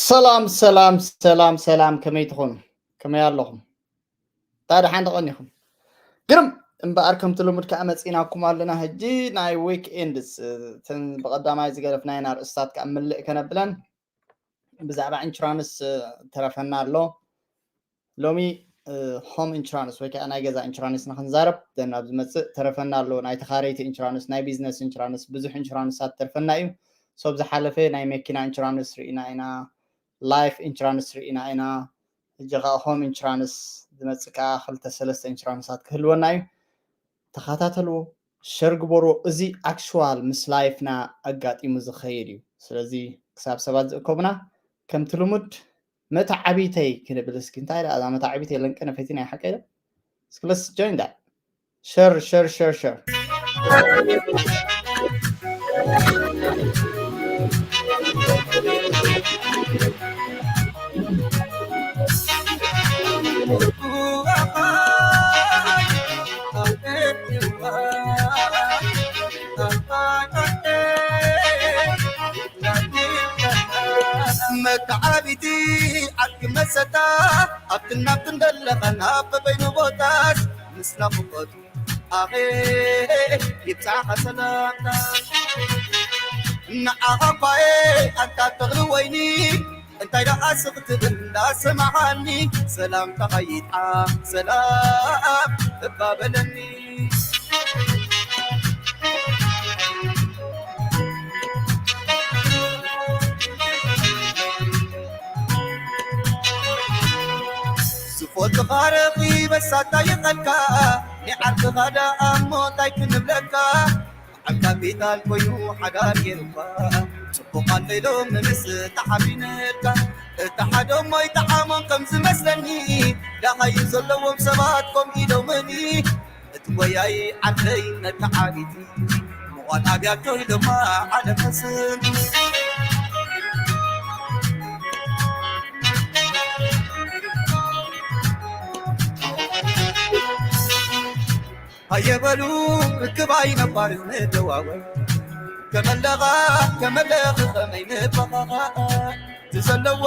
ሰላም ሰላም ሰላም ሰላም፣ ከመይ ትኾኑ? ከመይ ኣለኹም? ታ ደሓን ተቐኒኹም? ግርም እምበኣር፣ ከምቲ ልሙድ ከኣ መጺናኩም ኣለና። ሕጂ ናይ ዊክ ኤንድስ፣ እተን ብቐዳማይ ዝገደፍናየን ኣርእስታት ከኣ ምልእ ከነብለን፣ ብዛዕባ ኢንሹራንስ፣ እ፣ ተረፈና ኣሎ። ሎሚ፣ እ፣ ሆም ኢንሹራንስ ወይ ከኣ ናይ ገዛ ኢንሹራንስ ንኽንዛረብ ደን ኣብ ዝመጽእ ተረፈና ኣሎ። ናይ ተኻረይቲ ኢንሹራንስ፣ ናይ ቢዝነስ ኢንሹራንስ፣ ብዙሕ ኢንሹራንሳት ተርፈና እዩ። ሶብ ዝሓለፈ ናይ መኪና ኢንሹራንስ ርኢና ኢና፣ ላይፍ ኢንሹራንስ ርኢና ኢና። ሕጂ ከኣ ሆም ኢንሹራንስ ዝመጽእ ከኣ ክልተ ሰለስተ ኢንሹራንሳት ክህልወና እዩ። ተኸታተልዎ፣ ሸር ግበርዎ። እዚ ኣክቹዋል ምስ ላይፍና ኣጋጢሙ ዝኸይድ እዩ። ስለዚ ክሳብ ሰባት ዝእከቡና ከምቲ ልሙድ መተዓቢተይ ክንብል እስኪ። እንታይ ደኣ እዛ መተዓቢተይ ለንቀ ነፈይቲ ናይ ሓቀይ ዶ? እስኪ let's join that. ሸር ሸር ሸር ሸር። መተዓቢቲ ዓርኪ መሰታ ኣብትን ናብትን ደለኻ ናብ በበይኑ ቦታት ምስ ናፍቆት ኣኼ ይብጻኻ ሰላምታ። ንዓኻ እኳየ ኣንታ ተኽሊ ወይኒ እንታይ ደኣ ስቕ ትብል እንዳሰማዓኒ ሰላምታኻ ይጥዓም ሰላም እባ በለኒ። ዝፎትኻ ረኺበ ሳታ ይቐልካ ንዓርክኻ ደኣ እሞ እንታይ ክንብለካ። ኣብ ካፒታል ኮይኑ ሓዳር ገይሩካ ጽቡቕ ኣልዒሎም ምስ ተሓቢነልካ። እታ ሓዶም ኣይጠዓሞም ከም ዝመስለኒ ዳኻዩ ዘለዎም ሰባት ከምኡ ኢሎምኒ። እቲ ጎያይ ዓደይ መተዓቢቲ ምዃን ኣብያቶ ኢሎማ ዓለም ተስኒ። ሃየ በሉ ርክብ ኣይነባር ንደዋወል። ከመለኻ ከመለኺ ኸመይ ንበኻኻ። እቲ ዘለዎ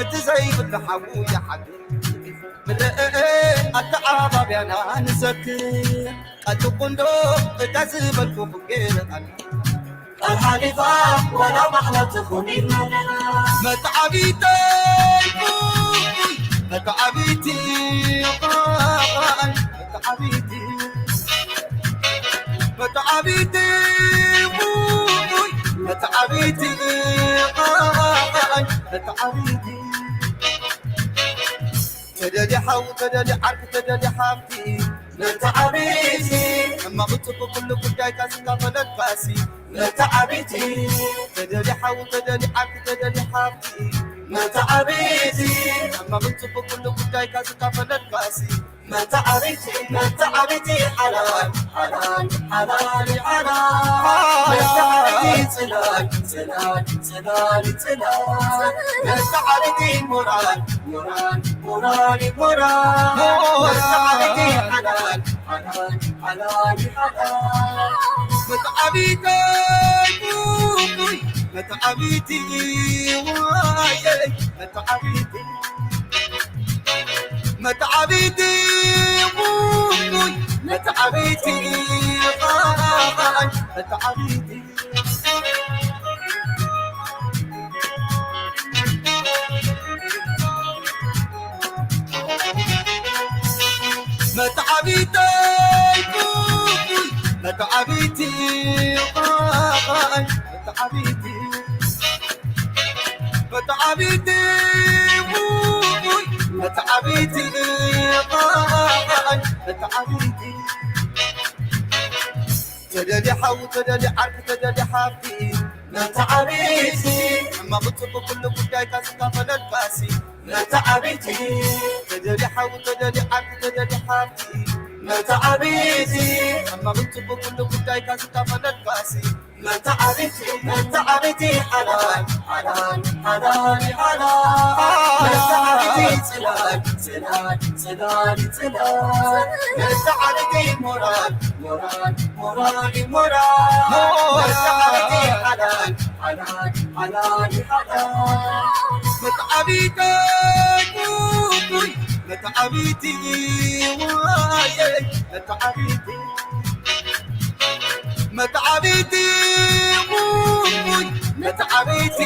እቲ ዘይብሉ ሓዉ ይሓድር። ምልእእ ኣተዓባብያና ንዘክር። ቃል ትኹንዶ እታ ዝበልኩኹም ገይረ ኣላ። ቃል ሓሊፋ ዋላ ማሕላ ትኹን ኢልና ኣለና። መተዓቢተይ ኡይ፣ መተዓቢቲ ቃል፣ መተዓቢቲ፣ መተዓቢቲ ኡይ፣ መተዓቢቲ ቃል፣ መተዓቢቲ። ተደሊ ሓው፣ ተደሊ ዓርኪ፣ ተደሊ ሓፍቲ፣ መተዓቢቲ። ሕማቕ ጽቡቕ ኩሉ ጉዳይካ ዝካፈለልካሲ፣ መተዓቢቲ። ተደሊ ሓው፣ ተደሊ ዓርኪ፣ ተደሊ ሓፍቲ፣ መተዓቢቲ። ሕማቕ ጽቡቕ ኩሉ ጉዳይካ ዝካፈለልካሲ፣ መተዓቢቲ፣ መተዓቢቲ ሓላል፣ ሓላል፣ ሓላል፣ ሓላል። መተዓቢቲ ጽላል፣ ጽላል፣ ጽላል፣ ጽላል። መተዓቢቲ ሞራል፣ ሞራል፣ ሞራል፣ ሞራል። መተዓቢቲ ሓላል፣ ሓላል፣ ሓላል፣ ሓላል። መተዓቢቲ፣ መተዓቢቲ፣ ዋየ፣ መተዓቢቲ። መተዓቢቲ፣ ውይ፣ መተዓቢቲ፣ ኣይ፣ መተዓቢቲ። መተዓቢተይ፣ ውይ፣ መተዓቢቲ፣ ኣይ፣ መተዓቢቲ። መተዓቢቲ፣ ውይ፣ መተዓቢቲ፣ ኣይ፣ መተዓቢቲ። ተደሊ ሓው፣ ተደሊ ዓርኪ፣ ተደሊ ሓፍቲ፣ መተዓቢቲ። ሕማቕ ጽቡቕ ኩሉ ጉዳይካ ዝካፈለልካሲ፣ መተዓቢቲ። ተደሊ ሓው፣ ተደሊ ዓርኪ፣ ተደሊ ሓፍቲ፣ መተዓቢቲ። ሕማቕ ጽቡቕ ኩሉ ጉዳይካ ዝካፈለልካሲ፣ መተዓቢቲ፣ መተዓቢቲ ሓላል፣ ሓላል፣ ሓላል፣ ሓላል። መተዓቢቲ ጽላል፣ ጽላል፣ ጽላል፣ ጽላል። መተዓቢቲ ሞራል፣ ሞራል፣ ሞራል፣ ሞራል። መተዓቢቲ ሓላል፣ ሓላል፣ መተዓቢቲ፣ መተዓቢቲ፣ መተዓቢቲ፣ መተዓቢቲ፣ መተዓቢቲ፣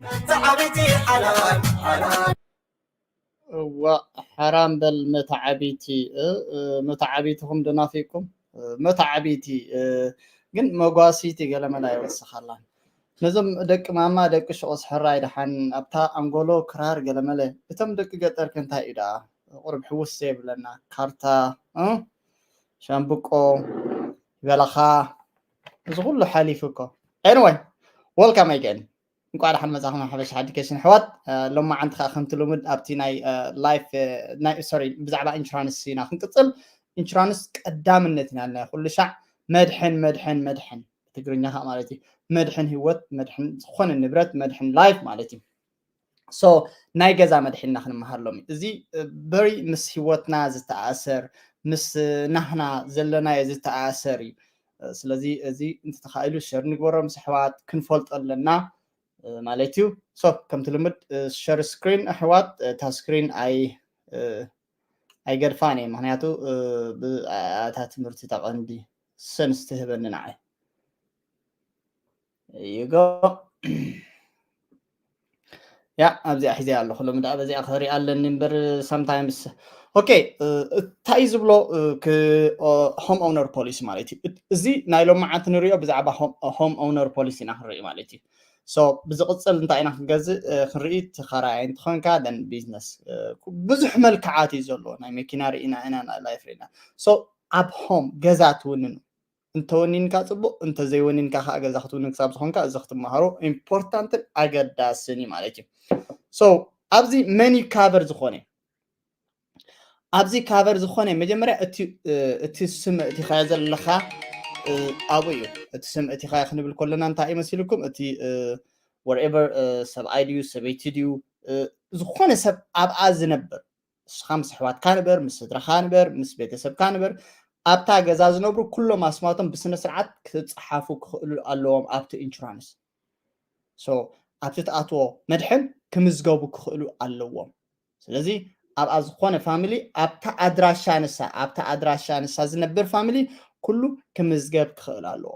መተዓቢቲ ሓላል፣ ሓላል። እዋ፣ ሓራም በል መተዓቢቲ። መተዓቢትኹም ደናፊኩም። መተዓቢቲ ግን መጓሲቲ ገለመላ ይወስኻላን። ነዞም ደቂ ማማ ደቂ ሽቆስ ሕራይ ደሓን ኣብታ ኣንጎሎ ክራር ገለመለ። እቶም ደቂ ገጠር ከ እንታይ እዩ ደኣ? ቁሩብ ሕውስ የብለና። ካርታ፣ ሻምብቆ፣ በለኻ፣ እዚ ኩሉ ሓሊፉ እኮ። Anyway, welcome again. እንኳዕ ደሓን መጻኹም ሓበሻ ሓዲኬሽን ኣሕዋት። ሎማዓንቲ ከዓ ከምቲ ልሙድ ኣብቲ ናይ ላይፍ፣ ሶሪ፣ ብዛዕባ ኢንሹራንስ ኢና ክንቅጽል። ኢንሹራንስ ቀዳምነት ኢና ናይ ኩሉ ሻዕ መድሕን መድሕን መድሕን ትግርኛ ከዓ ማለት እዩ። መድሕን ህይወት፣ መድሕን ዝኾነ ንብረት፣ መድሕን ላይፍ ማለት እዩ። So ናይ ገዛ መድሕን ኢና ክንመሃር ሎሚ። እዚ በሪ ምስ ህይወትና ዝተኣሰር፣ ምስ ናህና ዘለናዮ ዝተኣሰር እዩ። ስለዚ እዚ እንተተኻኢሉ ሸር ንግበሮ ምስ ኣሕዋት ክንፈልጦ ኣለና ማለት እዩ። So ከምቲ ልምድ ሸር ስክሪን ኣሕዋት፣ እታ ስክሪን ኣይ ኣይገድፋን እየ፣ ምክንያቱ ብኣታ ትምህርቲ ተቐንዲ ሰንስ ትህበኒ ንዓይ። ይጎ ያ ኣብዚኣ ሒዘ ኣለኹ። ሎሚ ደኣ በዚኣ ክሪኣ ኣለኒ እምበር sometimes okay። እንታይ ዝብሎ ሆም ኦውነር ፖሊሲ ማለት እዩ። እዚ ናይ ሎማዓንቲ ንሪኦ ብዛዕባ ሆም ኦውነር ፖሊሲ ኢና ክንርኢ ማለት እዩ። So ብዝቕፅል እንታይ ኢና ክንገዝእ ክንርኢ፣ ተኻራያይ እንትኾንካ then ቢዝነስ፣ ብዙሕ መልክዓት እዩ ዘለዎ። ናይ መኪና ርኢና ኢና፣ ናይ ላይፍ ርኢና። So ኣብ ሆም ገዛ ትውንኑ፣ እንተወኒንካ ፅቡቅ፣ እንተዘይወኒንካ ከዓ ገዛ ክትውንን ክሳብ ዝኾንካ እዚ ክትመሃሮ ኢምፖርታንትን ኣገዳስን እዩ ማለት እዩ። So ኣብዚ መን እዩ ካቨር ዝኾነ? ኣብዚ ካቨር ዝኾነ መጀመርያ እቲ ስም እቲኻዮ ዘለኻ ኣብኡ እዩ። እቲ ስም እቲኻዮ ክንብል ከለና እንታይ እዩ መሲልኩም? እቲ whatever፣ ሰብኣይ ድዩ ሰበይቲ ድዩ፣ ዝኾነ ሰብ ኣብኣ ዝነብር፣ ንስኻ ምስ ኣሕዋትካ ንበር፣ ምስ ስድራኻ ንበር፣ ምስ ቤተሰብካ ንበር፣ ኣብታ ገዛ ዝነብሩ ኩሎም ኣስማቶም ብስነ ስርዓት ክፀሓፉ ክኽእሉ ኣለዎም ኣብቲ ኢንሹራንስ። So ኣብቲ ትኣትዎ መድሕን ክምዝገቡ ክኽእሉ ኣለዎም። ስለዚ ኣብኣ ዝኾነ ፋሚሊ ኣብታ ኣድራሻ ንሳ ኣብታ ኣድራሻ ንሳ ዝነብር ፋሚሊ ኩሉ ክምዝገብ ክኽእል ኣለዎ።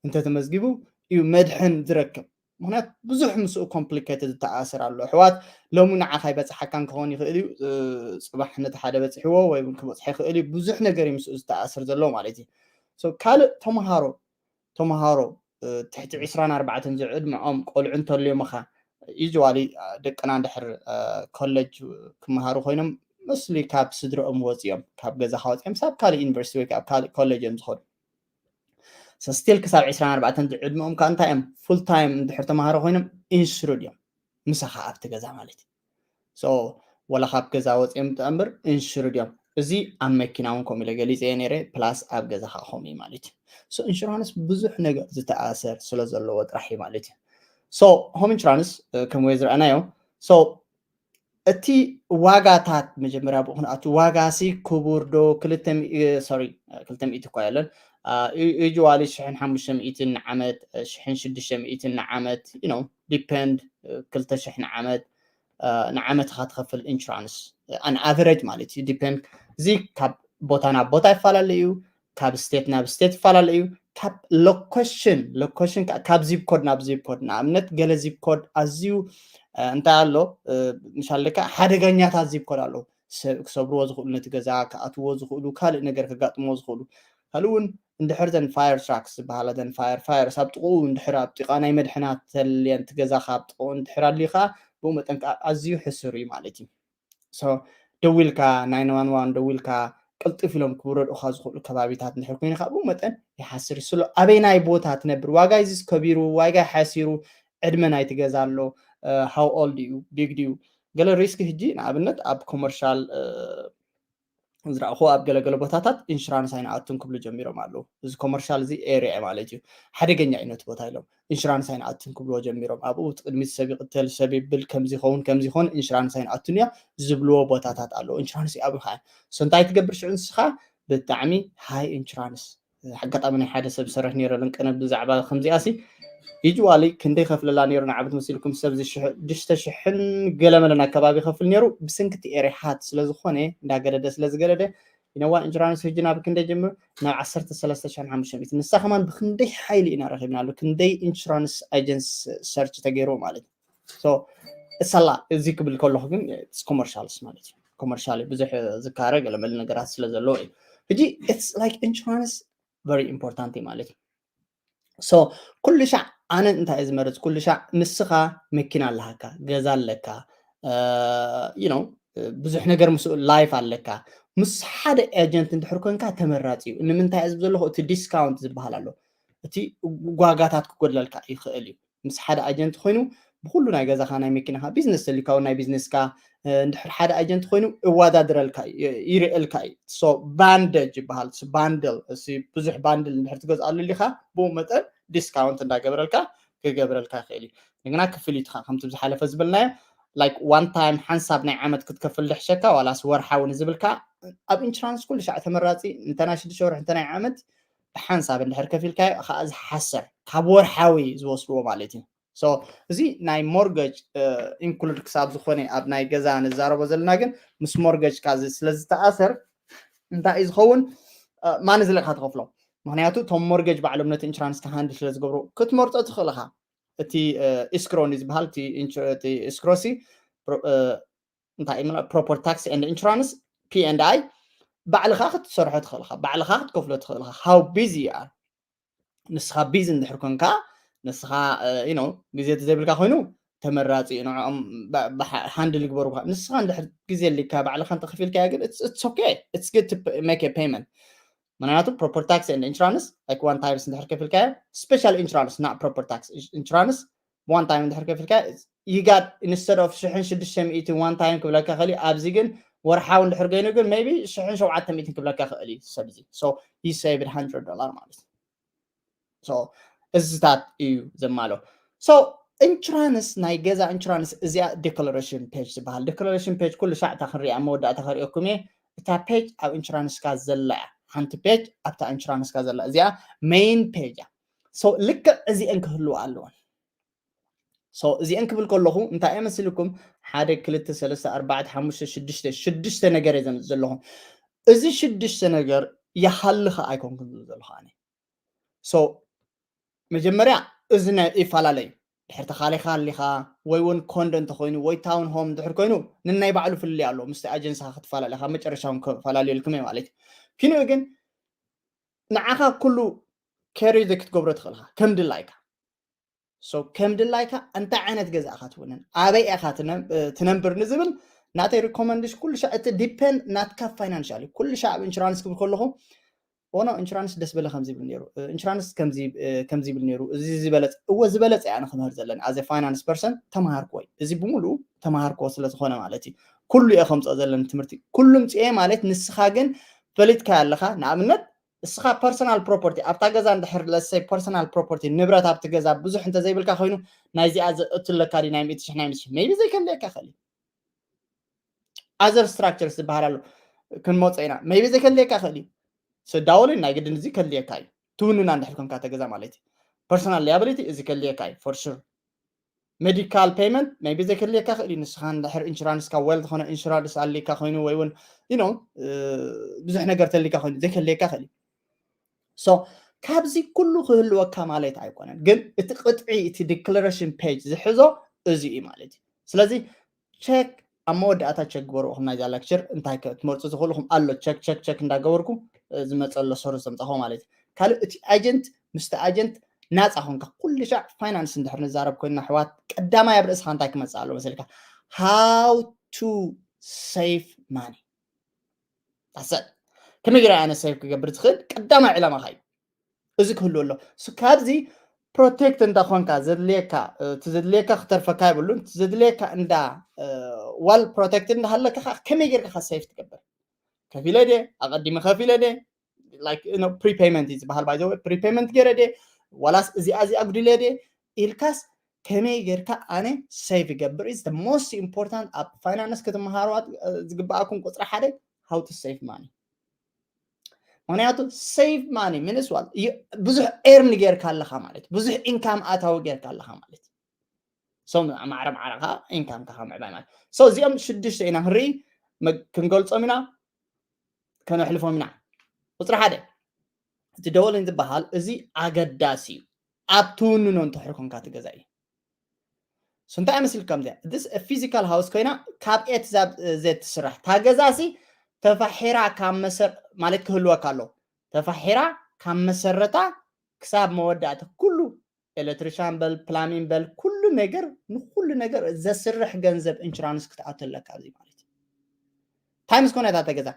እንተተመዝጊቡ እዩ መድሕን ዝረክብ። ምክንያቱ ብዙሕ ምስኡ ኮምፕሊኬትድ ዝተኣሰር ኣሎ ኣሕዋት። ሎሚ ንዓኻ ኣይበፅሓካን ክኸውን ይኽእል እዩ፣ ፅባሕ ነቲ ሓደ በፅሕዎ ወይ እውን ክበፅሖ ይኽእል እዩ። ብዙሕ ነገር እዩ ምስኡ ዝተኣሰር ዘሎ ማለት እዩ። ካልእ ተምሃሮ ተምሃሮ ትሕቲ ዕስራን ኣርባዕተን ዝዕድመኦም ቆልዑ እንተልዮምኻ፣ ዩዝዋሊ ደቅና እንድሕር ኮሌጅ ክመሃሩ ኮይኖም መስሊ ካብ ስድረኦም ወፂኦም፣ ካብ ገዛኻ ወፂኦም ሳብ ካልእ ዩኒቨርሲቲ ወይ ካብ ካልእ ኮሌጅ እዮም ዝኸዱ። ስቲል ክሳብ ዕስራን ኣርባዕተን ዝዕድመኦም ከዓ እንታይ እዮም? ፉል ታይም እንድሕር ተምሃሮ ኮይኖም ኢንሹርድ እዮም ምሳኻ ኣብቲ ገዛ ማለት እዩ። So ወላ ካብ ገዛ ወፂኦም እምበር ኢንሹርድ እዮም። እዚ ኣብ መኪና እውን ከምኡ ኢለ ገሊፀ እየ ነይረ፣ ፕላስ ኣብ ገዛ ከዓ ከምኡ እዩ ማለት እዩ። So ኢንሹራንስ ብዙሕ ነገር ዝተኣሰር ስለ ዘለዎ ጥራሕ እዩ ማለት እዩ። So ሆም ኢንሹራንስ ከም ወይ ዝረኣናዮ፣ so እቲ ዋጋታት መጀመርያ ብኡ ክንኣቱ፣ ዋጋ ሲ ክቡር ዶ? ክልተ ሚእቲ፣ ሶሪ፣ ክልተ ሚእቲ እኳ የለን፣ ዩዝዋሊ ሽሕን ሓሙሽተ ሚእትን ንዓመት፣ ሽሕን ሽዱሽተ ሚእትን ንዓመት፣ you know ዲፔንድ፣ ክልተ ሽሕ ንዓመት ንዓመት ኢኻ ትኸፍል ኢንሹራንስ፣ ኣን ኣቨሬጅ ማለት እዩ። ዲፔንድ፣ እዚ ካብ ቦታ ናብ ቦታ ይፈላለ እዩ፣ ካብ ስቴት ናብ ስቴት ይፈላለ እዩ፣ ካብ ሎኬሽን ሎኬሽን ካብ ዚፕ ኮድ ናብ ዚፕ ኮድ። ንኣብነት ገለ ዚፕ ኮድ ኣዝዩ እንታይ ኣሎ፣ ምሻል ደካ ሓደገኛታት ዚፕ ኮድ ኣለዉ፣ ክሰብርዎ ዝኽእሉ፣ ነቲ ገዛ ክኣትዎ ዝኽእሉ፣ ካልእ ነገር ከጋጥምዎ ዝኽእሉ። ካልእ እውን እንድሕር ዘን ፋየር ትራክስ ዝበሃላ ዘን ፋየር ፋየርስ ኣብ ጥቕኡ እንድሕር ኣብ ጥቓ ናይ መድሕናት ተልየን እቲ ገዛኻ ኣብ ጥቕኡ እንድሕር ኣሊኻ፣ ብኡ መጠን ከዓ ኣዝዩ ሕሱር እዩ ማለት እዩ። ደዊልካ ናይን ዋን ዋን ደዊልካ ቅልጥፍ ኢሎም ክውረዱኻ ዝኽእሉ ከባቢታት እንድሕር ኮይንካ፣ ብኡ መጠን ይሓስር እዩ። ስለ ኣበይናይ ቦታ ትነብር፣ ዋጋ ይዝስ ከቢሩ፣ ዋጋ ሓሲሩ፣ ዕድመ ናይቲ ገዛ ኣሎ፣ ሃው ኦልድ እዩ፣ ቢግ ድዩ፣ ገለ ሪስክ። ሕጂ ንኣብነት ኣብ ኮመርሻል ዝረእኹ ኣብ ገለገለ ቦታታት ኢንሹራንስ ኣይንኣቱን ክብሉ ጀሚሮም ኣለዉ። እዚ ኮመርሻል እዚ ኤሪያ ማለት እዩ፣ ሓደገኛ እዩ ነቲ ቦታ ኢሎም ኢንሹራንስ ኣይንኣቱን ክብልዎ ጀሚሮም። ኣብኡ እቲ ቅድሚት ሰብ ይቕተል፣ ሰብ ይብል፣ ከምዚ ይኸውን ከምዚ ይኸውን ኢንሹራንስ ኣይንኣቱን እያ ዝብልዎ ቦታታት ኣለዉ። ኢንሹራንስ እዩ ኣብኡ ከዓ። So እንታይ ትገብር ሽዑ ንስኻ? ብጣዕሚ ሃይ ኢንሹራንስ ኣጋጣሚ ናይ ሓደ ሰብ ዝሰርሕ ነይረ ልንቀነ ብዛዕባ ከምዚኣ ሲ usually ክንደይ ከፍለላ ነይሩ ንዓብት መሲልኩም ሰብ ሽዱሽተ ሽሕን ገለመለን ኣከባቢ ከፍል ነይሩ ብስንክቲ ኤሬ ሃት ስለዝኾነ እንዳገደደ ስለዝገደደ ኢነዋ ኢንሹራንስ ህጂ ናብ ክንደይ ጀምር ናብ ዓሰርተ ሰለስተ ሽሕን ሓሙሽተ ሚእቲ ንሳ ከማን ብክንደይ ሓይሊ ኢና ረኺብናሉ ክንደይ ኢንሹራንስ ኣጀንስ ሰርች ተገይሩ ማለት እዩ እሰላ እዚ ክብል ከለኹ ግን ኮመርሻልስ ማለት እዩ ኮመርሻል ብዙሕ ዝካረ ገለመለ ነገራት ስለ ዘለዎ እዩ ሕጂ like ኢንሹራንስ very important ማለት እዩ so ኩሉ ሻዕ ኣነ እንታይ ዝመርፅ ኩሉ ሻዕ ንስኻ መኪና ኣለሃካ ገዛ ኣለካ you know ብዙሕ ነገር ምስ ላይፍ ኣለካ ምስ ሓደ ኤጀንት እንድሕር ኮንካ ተመራፂ እዩ ንምንታይ እዚ ዘለኹ እቲ ዲስካውንት ዝበሃል ኣሎ እቲ ጓጋታት ክጎድለልካ ይኽእል እዩ ምስ ሓደ ኣጀንት ኮይኑ ብኩሉ ናይ ገዛኻ ናይ መኪናኻ ቢዝነስ ተልካው ናይ ቢዝነስካ እንድሕር ሓደ ኣጀንት ኮይኑ እዋዳድረልካ ይርእልካ እዩ so ባንደጅ ይበሃል ባንድል ብዙሕ ባንድል እንድሕር ትገዝኣሉ ሊኻ ብኡ መጠን ዲስካውንት እንዳገበረልካ ክገብረልካ ይኽእል እዩ ንግና ክፍሊትኻ ከምቲ ዝሓለፈ ዝበልናዮ like one time ሓንሳብ ናይ ዓመት ክትከፍል ድሕሸካ ዋላስ ወርሓዊ ንዝብልካ ኣብ ኢንሹራንስ ኩሉ ሻዕ ተመራፂ እንተ ናይ ሽዱሽተ ወርሒ እንተ ናይ ዓመት ብሓንሳብ እንድሕር ከፊልካዮ ከዓ ዝሓሰር ካብ ወርሓዊ ዝወስድዎ ማለት እዩ so እዚ ናይ ሞርገጅ ኢንክሉድ ክሳብ ዝኾነ ኣብ ናይ ገዛ ንዛረቦ ዘለና ግን ምስ ሞርገጅ ካ ስለ ዝተኣሰር እንታይ እዩ ዝኸውን ማን ዝለካ ትኸፍሎ ምክንያቱ እቶም ሞርገጅ ባዕሎም ነቲ ኢንሹራንስ ክሃንድ ስለ ዝገብሩ ክትመርፆ ትኽእል ኢኻ እቲ ኢስክሮ ዝበሃል ኢስክሮ ሲ እንታይ ፕሮፐርቲ ታክስ ኤንድ ኢንሹራንስ ፒ ኤንድ ኣይ ባዕልኻ ክትሰርሖ ትኽእል ኢኻ ባዕልኻ ክትከፍሎ ትኽእል ኢኻ how busy you are ንስኻ ቢዚ እንድሕር ኮንካ ንስኻ you know ግዜ ዘይብልካ ኮይኑ ተመራፂ እዩ ንዕኦም ሃንድል ይግበሩካ ንስኻ እንድሕር ግዜ ኣሊካ ባዕልኻ እንተኸፊልካዮ ግን it's okay it's good to make a payment ምክንያቱ ፕሮፐርቲ ታክስ ኤንድ ኢንሹራንስ like one time እንድሕር ከፊልካዮ special insurance not property tax insurance one time እንድሕር ከፊልካዮ you got instead of ሽሕን ሽዱሽተ ሚእቲ one time ክብለካ ኸሊ ኣብዚ ግን ወርሓዊ እንድሕር ገይኑ ግን maybe ሽሕን ሸውዓተ ሚእትን ክብለካ ኽእል እዩ ሰብ እዚ so you saved hundred dollar ማለት እዩ so እዚታት እዩ ዘማሎ so ኢንሹራንስ ናይ ገዛ ኢንሹራንስ እዚኣ ዲክለሬሽን ፔጅ ዝበሃል ዲክለሬሽን ፔጅ ኩሉ ሻዕ እታ ክንሪኣ መወዳእታ ከሪኦኩም እየ እታ ፔጅ ኣብ ኢንሹራንስካ ዘላ እያ ሓንቲ ፔጅ ኣብታ ኢንሹራንስካ ዘላ እዚኣ ሜይን ፔጅ እያ so ልክዕ እዚአን ክህልዋ ኣለወን so እዚአን ክብል ከለኹ እንታይ እየ መሲልኩም ሓደ ክልተ ሰለስተ ኣርባዕተ ሓሙሽተ ሽዱሽተ ሽዱሽተ ነገር እየ ዘለኹም እዚ ሽዱሽተ ነገር ይሃልኻ ኣይኮንኩም ዝብል ዘለኹ ኣነ so መጀመርያ እዚ ናይ ይፈላለዩ ድሕር ተኻሊኻ ኣሊኻ ወይ እውን ኮንዶ እንተኮይኑ ወይ ታውን ሆም ድሕር ኮይኑ ንናይ ባዕሉ ፍልልይ ኣለዎ ምስቲ ኣጀንስኻ ክትፈላለ ካብ መጨረሻ እውን ክፈላለየልኩም እየ ማለት እዩ ኪንኡ ግን ንዓኻ ኩሉ carry ክትገብሮ ትኽእልካ ከም ድላይካ so ከም ድላይካ እንታይ ዓይነት ገዛእካ ትውንን ኣበይ ኢኻ ትነብር ንዝብል ናተይ recommendation ኩሉ ሻዕ እቲ depend ናትካ financial እዩ ኩሉ ሻዕ ኣብ ኢንሹራንስ ክብል ከለኹ ኦኖ ኢንሹራንስ ደስ በለ ከምዚ ይብል ነይሩ ኢንሹራንስ ከምዚ ይብል ነይሩ እዚ ዝበለፀ እወ ዝበለፀ እያ ንክምህር ዘለኒ as a finance person ተምሃርክዎ እዩ እዚ ብምሉኡ ተምሃርክዎ ስለዝኾነ ማለት እዩ ኩሉ እየ ከምፅኦ ዘለኒ ትምህርቲ ኩሉ ምፅኤ ማለት ንስኻ ግን ፈሊጥካ ኣለኻ ንኣብነት እስኻ personal property ኣብታ ገዛ እንድሕር let's say personal property ንብረት ኣብቲ ገዛ ብዙሕ እንተዘይብልካ ኮይኑ ናይዚኣ ዘእትለካ ድዩ ናይ ሚእቲ ሽሕ ናይ ሚእቲ ሽሕ maybe ዘይከልየካ ይኽእል እዩ other structures ዝበሃል ኣሎ ክንመፆ ኢና maybe ዘይከልየካ ይኽእል እዩ ስዳወልን ናይ ግድን እዚ ከልየካ እዩ ትውንና እንድሕር ኮንካ ተገዛ ማለት እዩ personal liability እዚ ከልየካ እዩ for sure medical payment maybe ዘይከልየካ ይኽእል እዩ ንስኻ እንድሕር ኢንሹራንስካ well ዝኾነ ኢንሹራንስ ኣሊካ ኮይኑ ወይ እውን you know ብዙሕ ነገር ተሊካ ኮይኑ ዘይከልየካ ይኽእል እዩ so ካብዚ ኩሉ ክህልወካ ማለት ኣይኮነን ግን እቲ ቅጥዒ እቲ declaration page ዝሕዞ እዚ እዩ ማለት እዩ ስለዚ check ኣብ መወዳእታ check ግበሩ ናይዛ lecture እንታይ ትመርፁ ዝኽእልኹም ኣሎ check check check እንዳገበርኩ ዝመፀ ኣሎ ሰርች ዘምፃኹ ማለት እዩ ካልእ እቲ agent ምስቲ agent ናፃ ኮንካ ኩሉ ሻዕ finance እንድሕር ንዛረብ ኮይንና ኣሕዋት ቀዳማይ ኣብ ርእስኻ እንታይ ክመፅእ ኣሎ መሰልካ how to save money ኣሰል ከመይ ገይረ ኣነ save ክገብር ዝኽእል ቀዳማይ ዕላማኻ እዩ እዚ ክህሉ ኣሎ ካብዚ protect እንዳ ኮንካ ዘድልየካ እቲ ዘድልየካ ክተርፈካ የብሉን ዘድልየካ እንዳ well protect እንዳሃለካ ከመይ ጌርካ save ትገብር ከፊለ ድየ ኣቐዲመ ከፊለ ድየ like prepayment እዩ ዝበሃል by the way prepayment ገይረ ድየ ዋላስ እዚኣ እዚኣ ጉዲለ ድየ ኢልካስ ከመይ ጌርካ ኣነ save ይገብር is the most important ኣብ finance ክትመሃርዋ ዝግበኣኩም ቁፅሪ ሓደ how to save money ምክንያቱ save money ምንስ ዋል ብዙሕ earn ጌርካ ኣለካ ማለት ብዙሕ income ኣታዊ ጌርካ ኣለካ ማለት so ማዕረ ማዕረ ከዓ income ካ ምዕባይ ማለት so እዚኦም ሽዱሽተ ኢና ክንርኢ ክንገልፆም ኢና ከነሕልፎም ኢና ቁፅሪ ሓደ እቲ doubling ዝበሃል እዚ ኣገዳሲ እዩ ኣብ ትውንኖ እንተሕር ኮንካ ትገዛ እዩ እንታይ ይመስል ከምዚያ this physical house ኮይና ካብ A to Z ትስራሕ ታገዛሲ ተፋሒራ ካብ መሰር ማለት ክህልወካ ኣሎ ተፋሒራ ካብ መሰረታ ክሳብ መወዳእታ ኩሉ electrician በል plumbing በል ኩሉ ነገር ንኩሉ ነገር ዘስርሕ ገንዘብ insurance ክትኣቱ ኣለካ ኣብዚ ማለት እዩ እንታይ ምስ ኮነ እታ ገዛ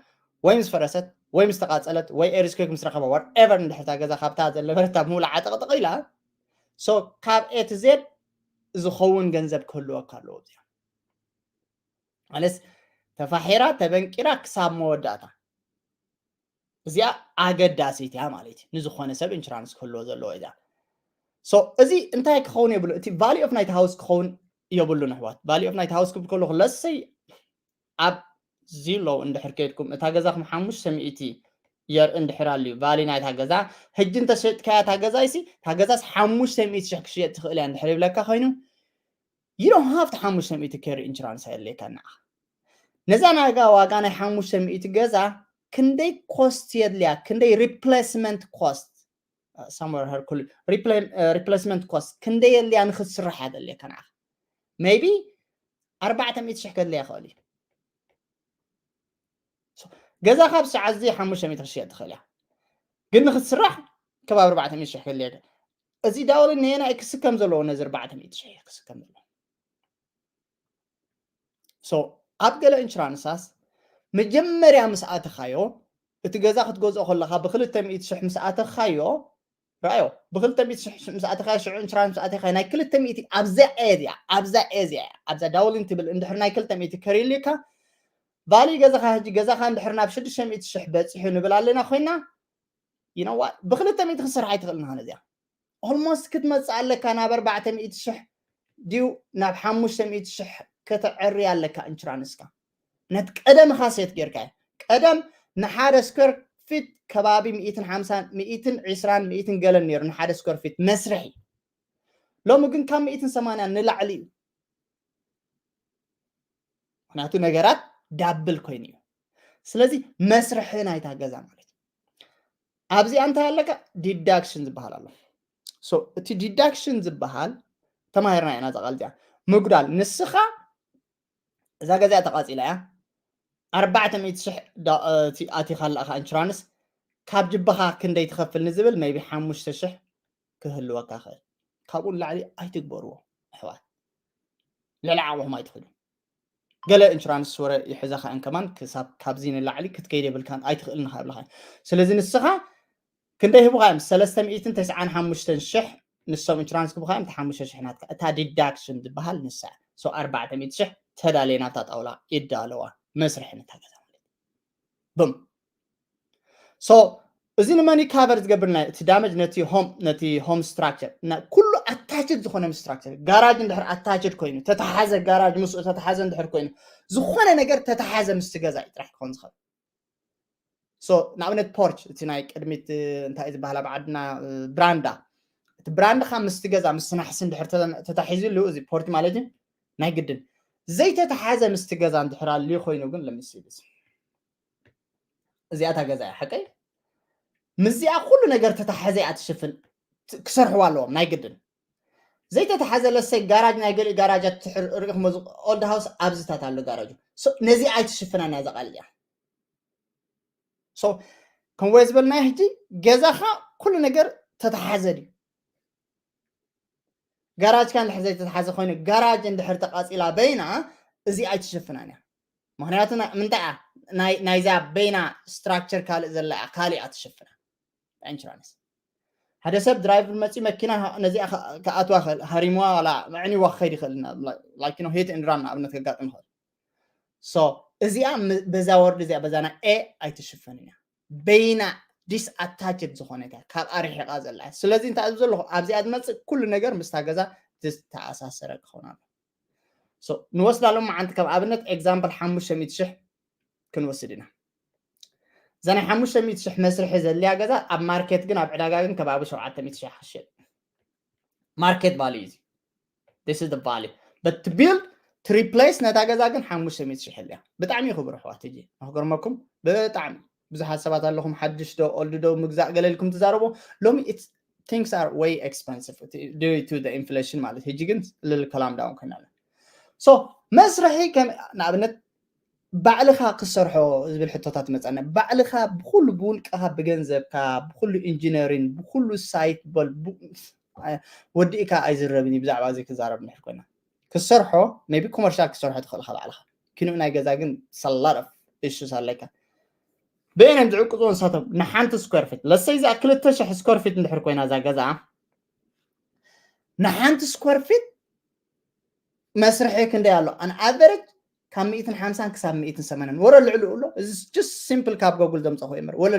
ወይ ምስ ፈረሰት ወይ ምስ ተቃፀለት ወይ earthquake ምስ ረኸባ whatever እንድሕር እታ ገዛ ካብታ ዘለበረታ ሙሉ ዓጠቅጥቅ ኢላ so ካብ A to Z ዝኸውን ገንዘብ ክህልወካ ኣለዎ እዚኣ ማለት ተፋሒራ ተበንቂራ ክሳብ መወዳእታ እዚኣ ኣገዳሲት እያ ማለት እዩ ንዝኾነ ሰብ insurance ክህልዎ ዘለዎ እያ so እዚ እንታይ ክኸውን የብሉ እቲ value of ናይቲ house ክኸውን የብሉን ኣሕዋት value of ናይቲ house ክብል ከለኹ let's say ኣብ Zillow እንድሕር ከይድኩም እታ ገዛኹም ሓሙሽተ ሚእቲ የርኢ እንድሕር ኣልዩ value ናይታ ገዛ ሕጂ እንተሸጥካያ እታ ገዛ ይሲ እታ ገዛስ ሓሙሽተ ሚእቲ ሽሕ ክሽየጥ ትኽእል እያ እንድሕር ይብለካ ኮይኑ you don't have to ሓሙሽተ ሚእቲ carry insurance ኣየድልየካ ንዓኻ ነዛ ናጋ ዋጋ ናይ ሓሙሽተ ሚእቲ ገዛ ክንደይ cost የድልያ ክንደይ replacement cost somewhere hercules replacement cost ክንደይ የድልያ ንክትስራሕ የድልየካ ንዓኻ maybe ኣርባዕተ ሚእቲ ሽሕ ከድልያ ይኽእል እዩ ገዛ ካብ ሰዓት እዚ ሓሙሽተ ሚእቲ ክሽየጥ ትኽእል እያ ግን ንክትስራሕ ከባቢ ኣርባዕተ ሚእቲ ሽሕ ከድልያ እዚ doubling ነየናይ ክስከም ዘለዎ ነዚ ኣርባዕተ ሚእቲ ሽሕ ክስከም ዘለዎ so ኣብ ገለ insuranceስ መጀመርያ ምስ ኣተኻዮ እቲ ገዛ ክትገዝኦ ከለካ ብክልተ ሚእቲ ሽሕ ምስ ኣተኻዮ ራዮ ብክልተ ሚእቲ ሽሕ ምስ ኣተኻዮ ሽዑ insurance ምስ ኣተኻዮ ናይ ክልተ ሚእቲ ኣብዛ area ኣብዛ area ኣብዛ doubling ትብል እንድሕር ናይ ክልተ ሚእቲ ከሪልካ value ገዛኻ ሕጂ ገዛኻ እንድሕር ናብ ሽዱሽተ ሚእቲ ሽሕ በፂሑ ንብል ኣለና ኮይና you know what ብክልተ ሚእቲ ክትሰርሕ ኣይትኽእልን ኻ ነዚኣ almost ክትመፅእ ኣለካ ናብ ኣርባዕተ ሚእቲ ሽሕ ድዩ ናብ ሓሙሽተ ሚእቲ ሽሕ ከተዕሪ ኣለካ insuranceካ ነቲ ቀደምኻ set ጌርካ እዩ ቀደም ንሓደ square feet ከባቢ ሚእትን ሓምሳን ሚእትን ዕስራን ሚእትን ገለን ነይሩ ንሓደ square feet መስርሒ ሎሚ ግን ካብ ሚእትን ሰማንያን ንላዕሊ እዩ ምክንያቱ ነገራት double ኮይኑ እዩ ስለዚ መስርሒ ናይታ ገዛ ማለት እዩ ኣብዚኣ እንታይ ኣለካ deduction ዝበሃል ኣሎ so እቲ deduction ዝበሃል ተማሂርና ኢና እዛ ቃል እዚኣ ምጉዳል ንስኻ እዛ ገዛ ተቃፂላ እያ ኣርባዕተ ሚእቲ ሽሕ ኣቲኻ ኣለኻ insurance ካብ ጅባኻ ክንደይ ትኸፍል ንዝብል maybe ሓሙሽተ ሽሕ ክህልወካ ይኽእል ካብኡ ንላዕሊ ኣይትግበርዎ ኣሕዋት ልዕሊ ዓቕምኹም ኣይትኽእሉ ገለ insurance ወረ ይሕዘኻ እን ከማን ክሳብ ካብዚ ንላዕሊ ክትከይድ የብልካን ኣይትኽእልን ካ ይብልኻ ስለዚ ንስኻ ክንደይ ሂቡኻ እዮም ሰለስተ ሚእትን ተስዓን ሓሙሽተን ሽሕ ንሶም insurance ክቡኻ እዮም እቲ ሓሙሽተ ሽሕ ናትካ እታ deduction ዝበሃል ንሳ so ኣርባዕተ ሚእቲ ሽሕ ተዳለየ ናብታ ጣውላ ይዳለዋ መስርሒ ንታ ገዛ ማለት ብም so እዚ ንመን cover ዝገብር ናይ እቲ damage ነቲ home ነቲ home structure ኩሉ attached ዝኾነ structure garage እንድሕር attached ኮይኑ ተተሓዘ garage ምስኡ ተተሓዘ እንድሕር ኮይኑ ዝኾነ ነገር ተተሓዘ ምስቲ ገዛ እዩ ጥራሕ ክኸውን ዝኽእል so ንኣብነት porch እቲ ናይ ቅድሚት እንታይ ዝበሃል ኣብ ዓድና ብራንዳ እቲ ብራንድኻ ምስቲ ገዛ ምስቲ ናሕሲ እንድሕር ተታሒዙ ኣለዉ እዚ porch ማለት እዩ ናይ ግድን ዘይተተሓዘ ምስቲ ገዛ እንድሕር ኣልዩ ኮይኑ ግን ለሚስልስ እዚኣታ ገዛ እያ ሓቀይ ምስዚኣ ኩሉ ነገር ተተሓዘ እያ ትሽፍን ክሰርሕዋ ኣለዎም ናይ ግድን ዘይተተሓዘ ለሰይ ጋራጅ ናይ ገሊኡ ጋራጃት ርኢኹም old house ኣብዚታት ኣሎ ጋራጁ ነዚ ኣይትሽፍና እያ ዘቃል እያ so ከም ወይ ዝበልናዮ ሕጂ ገዛኻ ኩሉ ነገር ተተሓዘ ድዩ ጋራጅካ እንድሕር ዘይተተሓዘ ኮይኑ ጋራጅ እንድሕር ተቃፂላ በይና እዚ ኣይትሽፍናን እያ ምክንያቱ ምንታይ እያ ናይዛ በይና structure ካልእ ዘላ እያ ካልእ እያ ትሽፍና insurance ሓደ ሰብ driver መፂ መኪና ነዚኣ ክኣትዋ ክእል ሃሪምዋ ዋላ መዕኒዋ ክኸይድ ይኽእል hit and run ንኣብነት ከጋጥም ይኽእል so እዚኣ በዛ ወርድ እዚኣ በዛና A ኣይትሽፈን እያ በይና disattached ዝኾነት እያ ካብ ኣርሒቓ ዘላ ስለዚ እንታይ ኣብዚ ዘለኹ ኣብዚኣ ዝመፅእ ኩሉ ነገር ምስታ ገዛ ዝተኣሳሰረ ክኸውን ኣሎ ንወስዳ ሎም መዓንቲ ከም ኣብነት example ሓሙሽተ ሚእቲ ሽሕ ክንወስድ ኢና እዛ ናይ ሓሙሽተ ሚእቲ ሽሕ መስርሒ ዘድልያ ገዛ ኣብ ማርኬት ግን ኣብ ዕዳጋ ግን ከባቢ ሸውዓተ ሚእቲ ሽሕ ክሽየጥ። Market value እዩ። This is the value. But to build, to replace ነታ ገዛ ግን ሓሙሽተ ሚእቲ ሽሕ ኣልያ። ብጣዕሚ እዩ ክቡር ኣሕዋት። ሕጂ ንክገርመኩም ብጣዕሚ ብዙሓት ሰባት ኣለኹም ሓድሽ ዶ ኦልድ ዶ ምግዛእ ገለ ኢልኩም ትዛረቡ። ሎሚ it's things are way expensive due to the inflation ማለት ሕጂ ግን ልል ከላም ዳውን ኮይና ኣላ። So መስርሒ ከም ንኣብነት ባዕልኻ ክሰርሖ ዝብል ሕቶታት መፀና። ባዕልኻ ብኩሉ ብውልቅኻ ብገንዘብካ ብኩሉ ኢንጂነሪን ብኩሉ ሳይት በል ወዲእካ ኣይዝረብን እዩ ብዛዕባ እዚ ክዛረብ ንድሕር ኮይና ክሰርሖ ቢ ኮመርሻል ክሰርሖ ትኽእል ኢኻ ባዕልኻ። ኪንኡ ናይ ገዛ ግን ሰላረፍ እሹስ ኣለካ። በየነም ዝዕቅፅዎ ንሳቶም ንሓንቲ ስኩር ፊት ለሰይ እዚኣ ክልተ ሽሕ ስኩር ፊት እንድሕር ኮይና እዛ ገዛ ንሓንቲ ስኩር ፊት መስርሒ ክንደይ ኣሎ? ኣን ኣቨሬጅ ካብ ሚእትን ሓምሳን ክሳብ ሚእትን ሰማንያን ወረ ልዕሊኡ ኣሎ። እዚ just simple ካብ ጎጉል ዘምፀኹ እምበር ወለ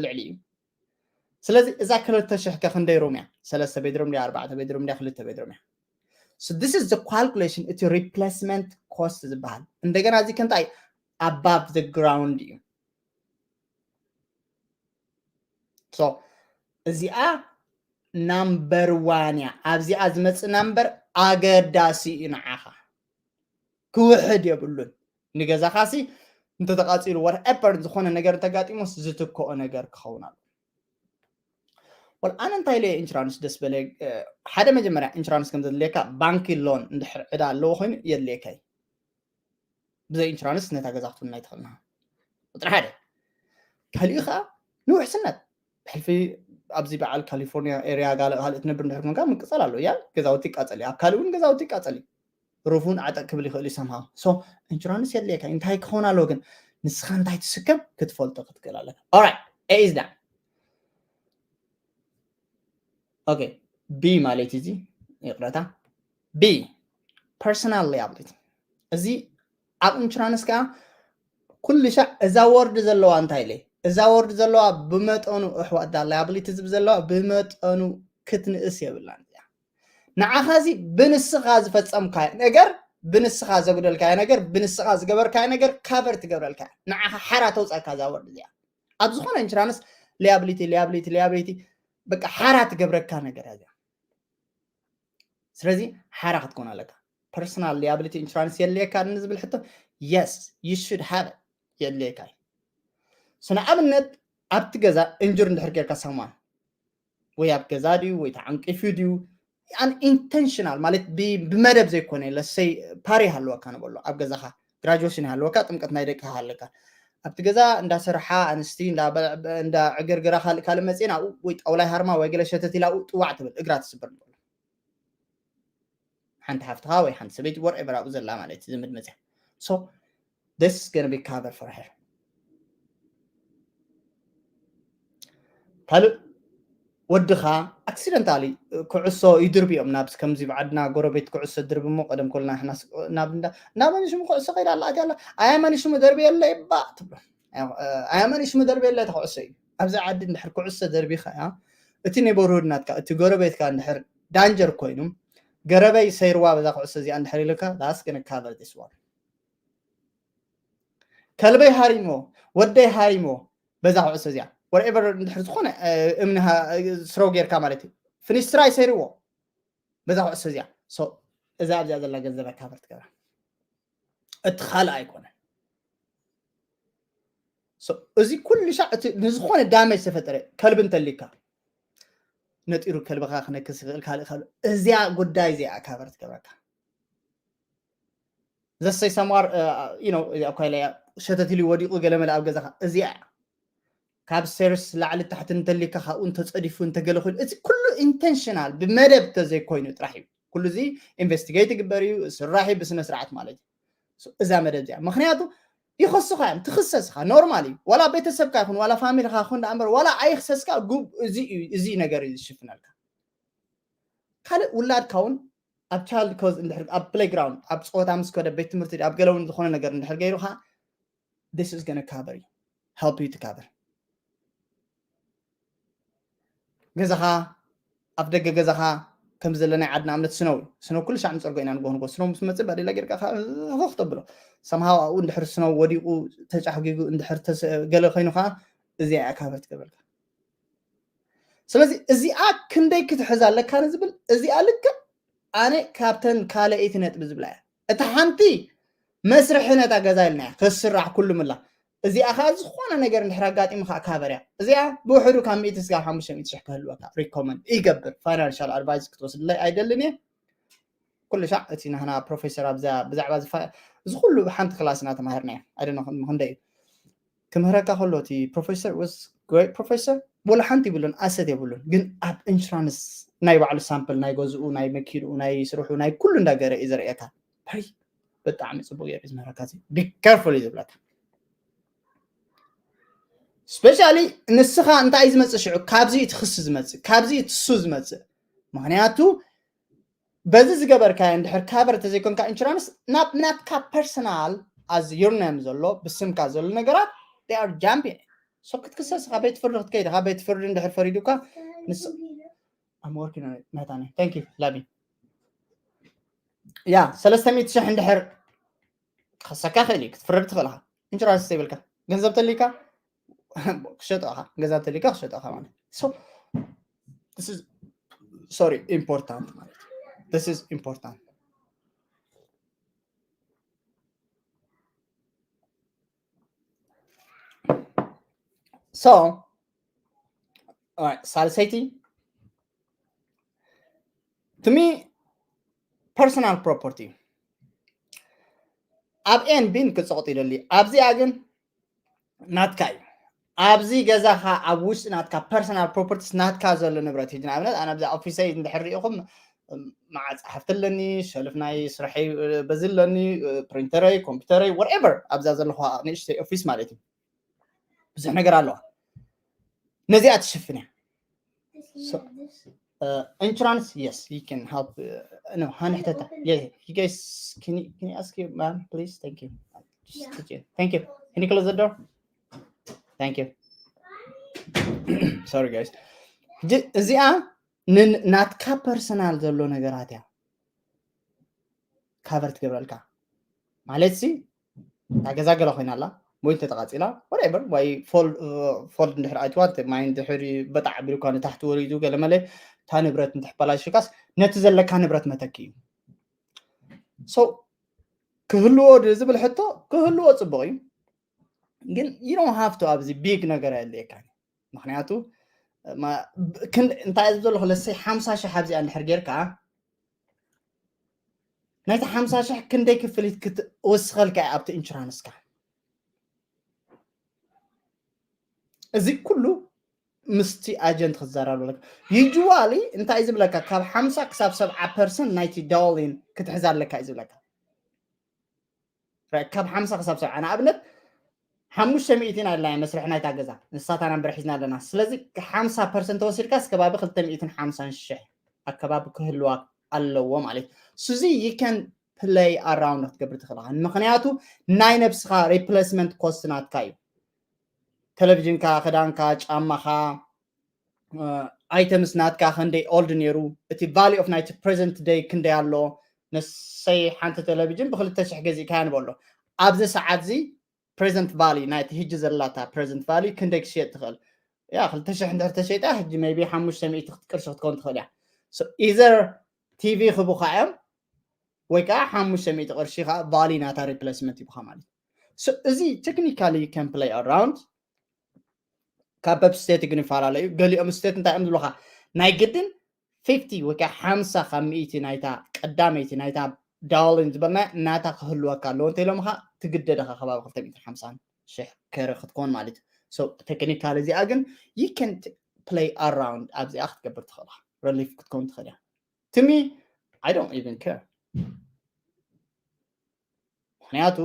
ልዕሊ እዩ። ስለዚ እዛ ክልተ ሽሕ ከ ክንደይ ሩም እያ? ሰለስተ ቤድሩም ድያ ኣርባዕተ ቤድሩም ድያ ክልተ ቤድሩም እያ? So this is the calculation እቲ replacement cost ዝበሃል። እንደገና እዚ ከንታይ above the ground እዩ። So እዚኣ ናምበር ዋን እያ። ኣብዚኣ ዝመፅእ ናምበር ኣገዳሲ እዩ ንዓኻ። ክውሕድ የብሉን። ንገዛኻ ሲ እንተተቃፂሉ whatever ዝኾነ ነገር እንተጋጢሞስ ዝትክኦ ነገር ክኸውን ኣሎ። ወል ኣነ እንታይ ኢለ ኢንሹራንስ ደስ በለ ሓደ መጀመርያ ኢንሹራንስ ከም ዘድልየካ ባንኪ ሎን እንድሕር ዕዳ ኣለዎ ኮይኑ የድልየካ እዩ። ብዘይ ኢንሹራንስ ነታ ገዛ ክትውና ኣይትኽእልና። ቁፅሪ ሓደ። ካልኡ ከዓ ንውሕስነት ብሕልፊ ኣብዚ በዓል ካሊፎርኒያ ኤርያ ካልእ ትነብር እንድሕር ኮንካ ምቅፃል ኣሎ እያ። ገዛውቲ ይቃፀል እዩ። ኣብ ካልእ እውን ገዛውቲ ይቃፀል እዩ። ሩፉን ዓጠቅ ክብል ይኽእል እዩ ሰምሃ። So ኢንሹራንስ የድልየካ እንታይ ክኸውን ኣለዎ ግን ንስኻ እንታይ ትስከም ክትፈልጦ ክትክእል ኣለካ። Alright, A is done. Okay, B ማለት እዚ ይቕረታ። B personal liability። እዚ ኣብ ኢንሹራንስ ከዓ ኩሉ ሻዕ እዛ ወርድ ዘለዋ እንታይ ኢለ እዛ ወርድ ዘለዋ ብመጠኑ ኣሕዋት ዳ ላያብሊቲ ዝብ ዘለዋ ብመጠኑ ክትንእስ የብላን እዚኣ። ንዓኻ እዚ ብንስኻ ዝፈጸምካዮ ነገር ብንስኻ ዘጉደልካዮ ነገር ብንስኻ ዝገበርካዮ ነገር ካቨር ትገብረልካ ንዓኻ ሓራ ተውፃካ እዛ ወርድ እዚኣ። ኣብ ዝኾነ ኢንሹራንስ ሊያብሊቲ ሊያብሊቲ ሊያብሊቲ በቃ ሓራ ትገብረካ ነገር እያ። ስለዚ ሓራ ክትኮን ኣለካ። Personal liability insurance የድልየካ ንዝብል ሕቶ yes, you should have it። የድልየካ እዩ። ንኣብነት ኣብቲ ገዛ ኢንጁር እንድሕር ጌርካ ሰማን ወይ ኣብ ገዛ ድዩ ወይ ተዓንቂፉ ድዩ ኣን ኢንተንሽናል ማለት ብመደብ ዘይኮነ ለሰይ ፓሪ ሃለወካ ንበሎ ኣብ ገዛኻ ግራጁዌሽን ሃለወካ ጥምቀት ናይ ደቂ ሃለካ ኣብቲ ገዛ እንዳሰርሓ ኣንስቲ እንዳ ዕግርግራ ካልእ ካልእ መፅኤን ኣብኡ ወይ ጣውላይ ሃርማ ወይ ገለ ሸተት ኢላ ኣብኡ ጥዋዕ ትብል እግራ ትስበር ንበሎ ሓንቲ ሓፍትኻ ወይ ሓንቲ ሰበይቲ whatever ኣብኡ ዘላ ማለት እዩ ዘመድ መፅያ so this is gonna be cover for her ካልእ ወድኻ ኣክሲደንታሊ ኩዕሶ ይድርብዮም ናብ ከምዚ ብዓድና ጎረቤት ኩዕሶ ድርቢ እሞ ቀደም ኮልና ሕና ናብ እንዳ ናብ መን ሽሙ ኩዕሶ ከይዳ ኣላ ኣትያ ኣላ ኣያ መን ሽሙ ደርቢ የለ ይባ ትብሎ ኣያ መን ሽሙ ደርቢ የለ ተኩዕሶ እዩ ኣብዚ ዓዲ እንድሕር ኩዕሶ ደርቢኻ እያ እቲ ኔበርሁድ ናትካ እቲ ጎረቤትካ እንድሕር ዳንጀር ኮይኑ ገረበይ ሰይርዋ በዛ ኩዕሶ እዚኣ እንድሕር ኢልካ that's gonna cover this one ከልበይ ሃሪሞ ወደይ ሃሪሞ በዛ ኩዕሶ እዚኣ whatever እንድሕር ዝኾነ እምኒ ስረው ጌርካ ማለት እዩ ፍኒስትራይ ሰይርዎ በዛ ኩዕሶ እዚኣ እዛ ኣብዚኣ ዘላ ገንዘብ ኣካበር ትገብራ እቲ ካልእ ኣይኮነን እዚ ኩሉ ሻዕ እቲ ንዝኾነ ዳመጅ ተፈጠረ ከልቢ እንተሊካ ነጢሩ ከልብኻ ክነክስ ይኽእል ካልእ ካልእ እዚኣ ጉዳይ እዚኣ ኣካበር ትገብረካ ዘሰይ ሰምዋር እዚኣ እኳ ኢለ ሸተት ኢሉ ወዲቑ ገለመለ ኣብ ገዛኻ እዚኣ እያ ካብ ሴርስ ላዕሊ ታሕቲ እንተሊካ ካብኡ እንተፀዲፉ እንተገለ ኮይኑ እዚ ኩሉ ኢንቴንሽናል ብመደብ ተዘይኮይኑ ጥራሕ እዩ ኩሉ እዚ ኢንቨስቲጌት ይግበር እዩ ስራሕ እዩ ብስነ ስርዓት ማለት እዩ እዛ መደብ እዚኣ ምክንያቱ ይኸሱኻ እዮም ትኽሰስኻ ኖርማል እዩ ዋላ ቤተሰብካ ይኹን ዋላ ፋሚሊካ ይኹን ዳኣ እምበር ዋላ ኣይኽሰስካ ጉብ እዚ እዩ እዚ ነገር እዩ ዝሽፍነልካ ካልእ ውላድካ እውን ኣብ ቻይልድ ኮዝ እንድሕር ኣብ ፕሌይግራውንድ ኣብ ፀወታ ምስ ከደ ቤት ትምህርቲ ኣብ ገለ እውን ዝኾነ ነገር እንድሕር ገይሩካ this is gonna cover you help you to cover ገዛኻ ኣብ ደገ ገዛኻ ከም ዘለና ዓድና እምነት ስነው እዩ። ስነው ኩሉ ሻዕ ንፀርጎ ኢና ንጎ ንጎ ስነው ምስ መፅእ ባዴላ ጌርካ ከዓ ህኽ ተብሎ ሰምሃው ኣብኡ እንድሕር ስነው ወዲቁ ተጫሕጊጉ እንድሕር ተስ- ገለ ኮይኑ ከዓ እዚኣ እያ ካቨር ትገብረልካ። ስለዚ እዚኣ ክንደይ ክትሕዝ ኣለካ ንዝብል እዚኣ ልክዕ ኣነ ካብተን ካልኣይቲ ነጥቢ ዝብላ እያ። እታ ሓንቲ መስርሒ ነታ ገዛ ኢልና እያ ክስራሕ ኩሉ ምላ። እዚኣ ከዓ ዝኾነ ነገር እንድሕር ኣጋጢሙ ከዓ ካቨር እያ። እዚኣ ብውሕዱ ካብ ሚእቲ ስጋብ ሓሙሽተ ሚእቲ ሽሕ ክህልወካ ሪኮመንድ ይገብር። ፋይናንሻል ኣድቫይስ ክትወስድለይ ኣይደልን እየ። ኩሉ ሻዕ እቲ ናህና ፕሮፌሰር ኣብዛ ብዛዕባ ዝፋ- እዚ ኩሉ ሓንቲ ክላስ እናተማሃርና እያ። ኣይደነ ክንደይ እዩ ክምህረካ ከሎ እቲ ፕሮፌሰር ወስ ግሬት ፕሮፌሰር ወላ ሓንቲ ይብሉን ኣሰት የብሉን። ግን ኣብ ኢንሹራንስ ናይ ባዕሉ ሳምፕል ናይ ገዝኡ ናይ መኪንኡ ናይ ስርሑ ናይ ኩሉ እንዳገረ እዩ ዘርእየካ። ይ ብጣዕሚ ፅቡቅ ገይሩ ዝምህረካ። ቢካርፉል እዩ ዝብለካ። ስፔሻሊ ንስኻ እንታይ እዩ ዝመፅእ ሽዑ ካብዚ እቲ ክሲ ዝመፅእ ካብዚ እቲ ሱ ዝመፅእ ምክንያቱ በዚ ዝገበርካዮ እንድሕር ካቨር ተዘይኮንካ ኢንሹራንስ ናብ ናትካ ፐርሰናል ኣዝ ዩር ኔም ዘሎ ብስምካ ዘሎ ነገራት ር ጃምፒ ሶ ክትክሰስ ካ ቤት ፍርዲ ክትከይድ ካ ቤት ፍርዲ እንድሕር ፈሪዱካ ንስ I'm working on it መታኒ thank you ላቢ ያ ሰለስተ ሚእቲ ሽሕ እንድሕር ክኸሰካ ክእል እዩ ክትፍረድ ትኽእል ኢኻ ኢንሹራንስ ዘይብልካ ገንዘብ ተልካ ክሸጦ ኢኻ ገንዘብ ተልካ ክሸጦ ኢኻ ማለት so this is sorry important ማለት this is important so ሳልሰይቲ to me personal property ኣብ ኤን ቢን ክፀቕጡ ይደሊ ኣብዚኣ ግን ናትካ እዩ ኣብዚ ገዛኻ ኣብ ውሽጢ ናትካ personal properties ናትካ ዘሎ ንብረት እዩ ንኣብነት ኣነ ኣብዚ ኦፊሰይ እንድሕር ሪኢኹም መዓፅሓፍቲ ኣለኒ ሸልፍ ናይ ስርሐይ በዚ ኣለኒ ፕሪንተረይ ኮምፒውተረይ whatever ኣብዛ ዘለኹ ንእሽተይ ኦፊስ ማለት እዩ ብዙሕ ነገር ኣለዋ ነዚኣ ትሽፍን እያ insurance yes you can help no ሃንሕተታ you guys can you, can you ask your mom please thank you just yeah. Thank you can you close the door thank you sorry guys እዚኣ ናትካ ፐርሰናል ዘሎ ነገራት እያ ካቨር ትገብረልካ ማለት ሲ እታ ገዛ ገለ ኮይና ኣላ ወይ እንተተቃፂላ whatever ወይ ፎልድ እንድሕር ኣይትዋ ማይ እንድሕር በጣዕ ኣቢልኳ ንታሕቲ ወሪዱ ገለ መለ እታ ንብረት እንተሕበላሽካስ ነቲ ዘለካ ንብረት መተኪ እዩ so ክህልዎ ዝብል ሕቶ ክህልዎ ፅቡቅ እዩ ግን you don't have to ኣብዚ ቢግ ነገር ኣየድልየካ ምክንያቱ እንታይ እዩ ዘለኹ ለሰይ ሓምሳ ሽሕ ኣብዚኣ እንድሕር ጌርካ ናይቲ ሓምሳ ሽሕ ክንደይ ክፍሊት ክትወስኸልካ እያ ኣብቲ ኢንሹራንስካ እዚ ኩሉ ምስቲ ኣጀንት ክትዘራረብ ኣለካ ዩጅዋሊ እንታይ እዩ ዝብለካ ካብ ሓምሳ ክሳብ ሰብዓ ፐርሰንት ናይቲ ዳውሊን ክትሕዝ ኣለካ እዩ ዝብለካ ካብ ሓምሳ ክሳብ ሰብዓ ንኣብነት ሓሙሽተ ሚእቲ ኣላ መስርሒ ናይታ ገዛ ንሳታ ናምበር ሒዝና ኣለና ስለዚ ሓምሳ ፐርሰንት ተወሲድካስ ከባቢ ክልተ ሚእትን ሓምሳን ሽሕ ኣከባቢ ክህልዋ ኣለዎ ማለት እዩ ስዚ you can play around ክትገብር ትኽእል ምክንያቱ ናይ ነብስኻ ሪፕሌስመንት ኮስት ናትካ እዩ ቴሌቪዥንካ ክዳንካ ጫማኻ ኣይተምስ ናትካ ክንደይ ኦልድ ነይሩ እቲ value of ናይቲ present day ክንደይ ኣሎ ንሰይ ሓንቲ ቴሌቪዥን ብክልተ ሽሕ ገዚእካያ ንበሎ ኣብዚ ሰዓት እዚ present value ናይቲ ሕጂ ዘላታ present value ክንደይ ክሽየጥ ትኽእል ያ ክልተ ሽሕ እንድሕር ተሸይጣ ሕጂ maybe ሓሙሽተ ሚእቲ ቅርሺ ክትከውን ትኽእል እያ either ቲቪ ክቡካ እዮም ወይ ከዓ ሓሙሽተ ሚእቲ ቅርሺ ከዓ value ናታ replacement ይቡካ ማለት እዩ እዚ technically you can play around ካብ በብ ስቴት ግን ይፈላለዩ ገሊኦም ስቴት እንታይ እዮም ዝብሉካ ናይ ግድን ፊፍቲ ወይ ከዓ ሓምሳ ካብ ሚእቲ ናይታ ቀዳመይቲ ናይታ ዳውሊን ዝበልና ናታ ክህልወካ ኣለዎ እንተ ኢሎም ካ ትግደድ ኢኻ ከባቢ ክልተ ሚእትን ሓምሳን ሽሕ ከረ ክትኮን ማለት እዩ so technically እዚኣ ግን you can play around ኣብዚኣ ክትገብር ትኽእል ኢኻ relief ክትከውን ትኽእል እያ to me I don't even care ምክንያቱ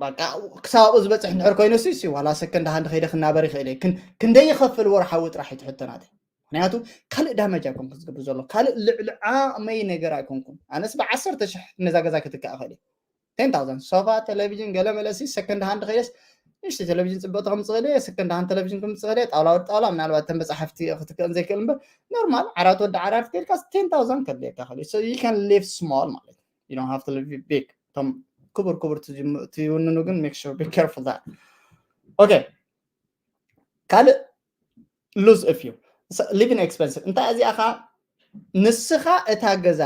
በቃ ክሳብ ኣብኡ ዝበፅሕ እንድሕር ኮይኑ ሲ ዋላ ሰከንድ ሃንድ ከይደ ክናበር ይኽእል እየ ክንደይ ይኸፍል ወርሓዊ ጥራሕ ይትሕቶ ናተይ ምክንያቱ ካልእ ዳመጅ ኣይኮንኩ ዝገብር ዘሎ ካልእ ልዕሊ ዓቕመይ ነገር ኣይኮንኩን ኣነስ ብዓሰርተ ሽሕ ነዛ ገዛ ክትከኣ እኽእል እየ ten thousand ሶፋ ቴሌቪዥን ገለ መለሲ ሰከንድ ሃንድ ከይደስ ንእሽተይ ቴሌቪዥን ፅብቕቲ ከምፅእ እኽእል እየ፣ ሰከንድ ሃንድ ቴሌቪዥን ከምፅእ እኽእል እየ፣ ጣውላ ወዲ ጣውላ፣ ምናልባት ተን በፃሕፍቲ ክትክእን ዘይክእል እምበር፣ ኖርማል ዓራት ወዲ ዓራት ከይድካ ten thousand ከድልየካ ይኽእል እዩ። So you can live small ማለት እዩ። You don't have to live big። እቶም ክቡር ክቡር ትውንኑ ግን make sure, be careful that። Okay፣ ካልእ lose a few living expenses። እንታይ እዚኣ ኸዓ ንስኻ እታ ገዛ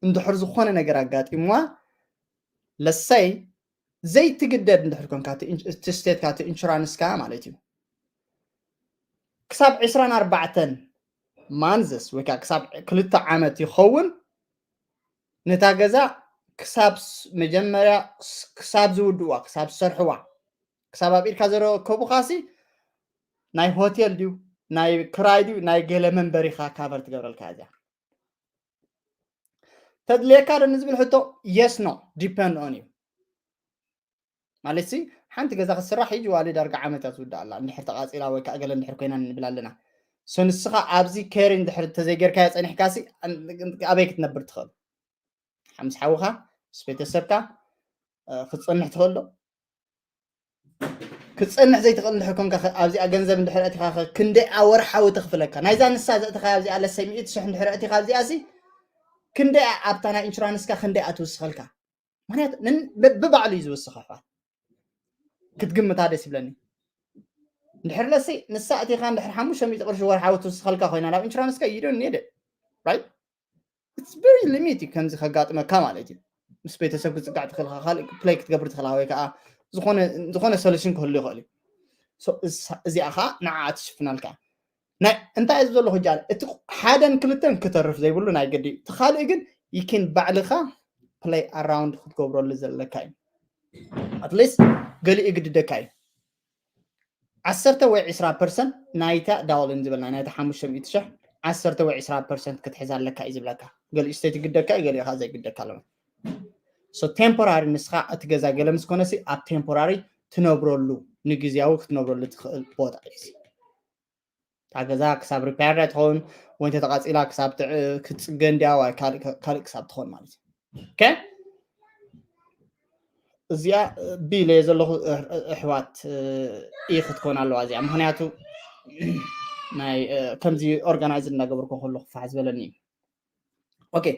እንድሕር ዝኾነ ነገር ኣጋጢምዋ፣ ለሰይ ዘይትግደድ እንድሕር ኮንካ፣ እቲ ስቴትካ፣ እቲ ኢንሹራንስካ ማለት እዩ፣ ክሳብ ዕስራን ኣርባዕተን ማንዝስ ወይ ከዓ ክሳብ ክልተ ዓመት ይኸውን፣ ነታ ገዛ ክሳብ መጀመርያ ክሳብ ዝውድዋ፣ ክሳብ ዝሰርሕዋ፣ ክሳብ ኣብ ኢድካ ዘረከቡኻሲ ናይ ሆቴል ድዩ፣ ናይ ክራይ ድዩ፣ ናይ ገለ መንበሪኻ ካቨር ትገብረልካ እዚኣ። ተድልየካ ዶ ንዝብል ሕቶ፣ yes no depend on you። ማለት ሲ ሓንቲ ገዛ ክትስራሕ ሕጂ ዋሊ ዳርጋ ዓመት እያ ትውዳእ ኣላ፣ እንድሕር ተቃፂላ ወይ ከዓ ገለ እንድሕር ኮይና ንብል ኣለና። So ንስኻ ኣብዚ ኬር እንድሕር ተዘይጌርካዮ ፀኒሕካ ሲ ኣበይ ክትነብር ትኽእል? ምስ ሓውኻ ምስ ቤተሰብካ ክትፀንሕ ትኽእል ዶ? ክትፀንሕ ዘይትኽእል እንድሕር ኮንካ ኣብዚኣ ገንዘብ እንድሕር ኣቲኻ ክንደይ ወርሓዊ ተኽፍለካ? ናይዛ ንሳ ዘእተኻ ኣብዚኣ ለሰይ ሚእቲ ሽሕ እንድሕር ኣቲኻ ኣብዚኣ ሲ ክንደይ ኣብታ ናይ ኢንሹራንስካ ክንደይ ኣትውስኸልካ? ምክንያቱ በብባዕሉ እዩ ዝውስኽ ኣሕዋት። ክትግምታ ደስ ይብለኒ። እንድሕር ለሲ ንሳ እቲኻ እንድሕር ሓሙሽተ ሚእቲ ቅርሺ ወርሓዊ ትውስኸልካ ኮይና ናብ ኢንሹራንስካ you don't need it, right? It's very limit ከምዚ ከጋጥመካ ማለት እዩ። ምስ ቤተሰብ ክትፅጋዕ ትኽእል ኢኻ፣ ካልእ ፕለይ ክትገብር ትኽእል ኢኻ፣ ወይ ከዓ ዝኾነ solution ክህሉ ይኽእል እዩ። እዚኣ ከዓ ንዓ ትሽፍነልካ። እንታይ እዩ ዘለኹ ጃል? እቲ ሓደን ክልተን ክተርፍ ዘይብሉ ናይ ግዲ፣ እቲ ካልእ ግን you can ባዕልኻ play around ክትገብረሉ ዘለካ እዩ። At least ገሊኡ ይግድደካ እዩ። ዓሰርተ ወይ ዕስራ ፐርሰንት ናይታ ዳውልን ዝበልና ናይታ ሓሙሽተ ሚእቲ ሽሕ ዓሰርተ ወይ ዕስራ ፐርሰንት ክትሕዝ ኣለካ እዩ ዝብለካ። ገሊኡ ስተይ ትግደካ እዩ፣ ገሊኡ ከዓ ዘይግደካ ኣለዎ። So temporary ንስኻ እቲ ገዛ ገለ ምስ ኮነሲ ኣብ temporary ትነብረሉ፣ ንግዝያዊ ክትነብረሉ ትኽእል ቦታ እዩ። እታ ገዛ ክሳብ ሪፓየር ትኸውን ወይ እንተተቃፂላ ክሳብ ክትፅገን ድያ ካልእ ክሳብ ትኾን ማለት እዩ። እዚኣ ቢለ ዘለኹ ኣሕዋት እዩ ክትኮን ኣለዋ እዚኣ። ምክንያቱ ናይ ከምዚ ኦርጋናይዝ እናገበርኩ ከለኹ ፋሕ ዝበለኒ እዩ። Okay,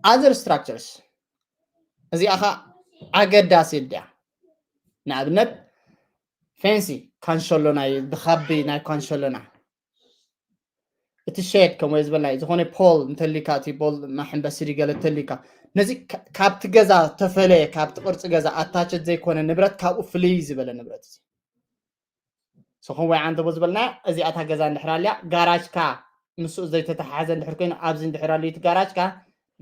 other structures እዚኣ ኸ ኣገዳሲ ድያ? ንኣብነት ፌንሲ ካንሸሎ ናይ ብኻቢ ናይ ካንሸሎና እቲ ሼድ ከምኡ ዝበልና ዝኾነ ፖል እንተሊካ እቲ ፖል መሐንበሲ ድገለ እንተሊካ ነዚ ካብቲ ገዛ ተፈለየ ካብቲ ቅርፂ ገዛ ኣታቸት ዘይኮነ ንብረት ካብኡ ፍልይ ዝበለ ንብረት እዚ ስኹም ወይ ዓንተቦ ዝበልና እዚኣታ ገዛ እንድሕር ኣልያ ጋራጅካ ምስኡ ዘይተተሓሓዘ እንድሕር ኮይኑ ኣብዚ እንድሕር ኣልዩ እቲ ጋራጅካ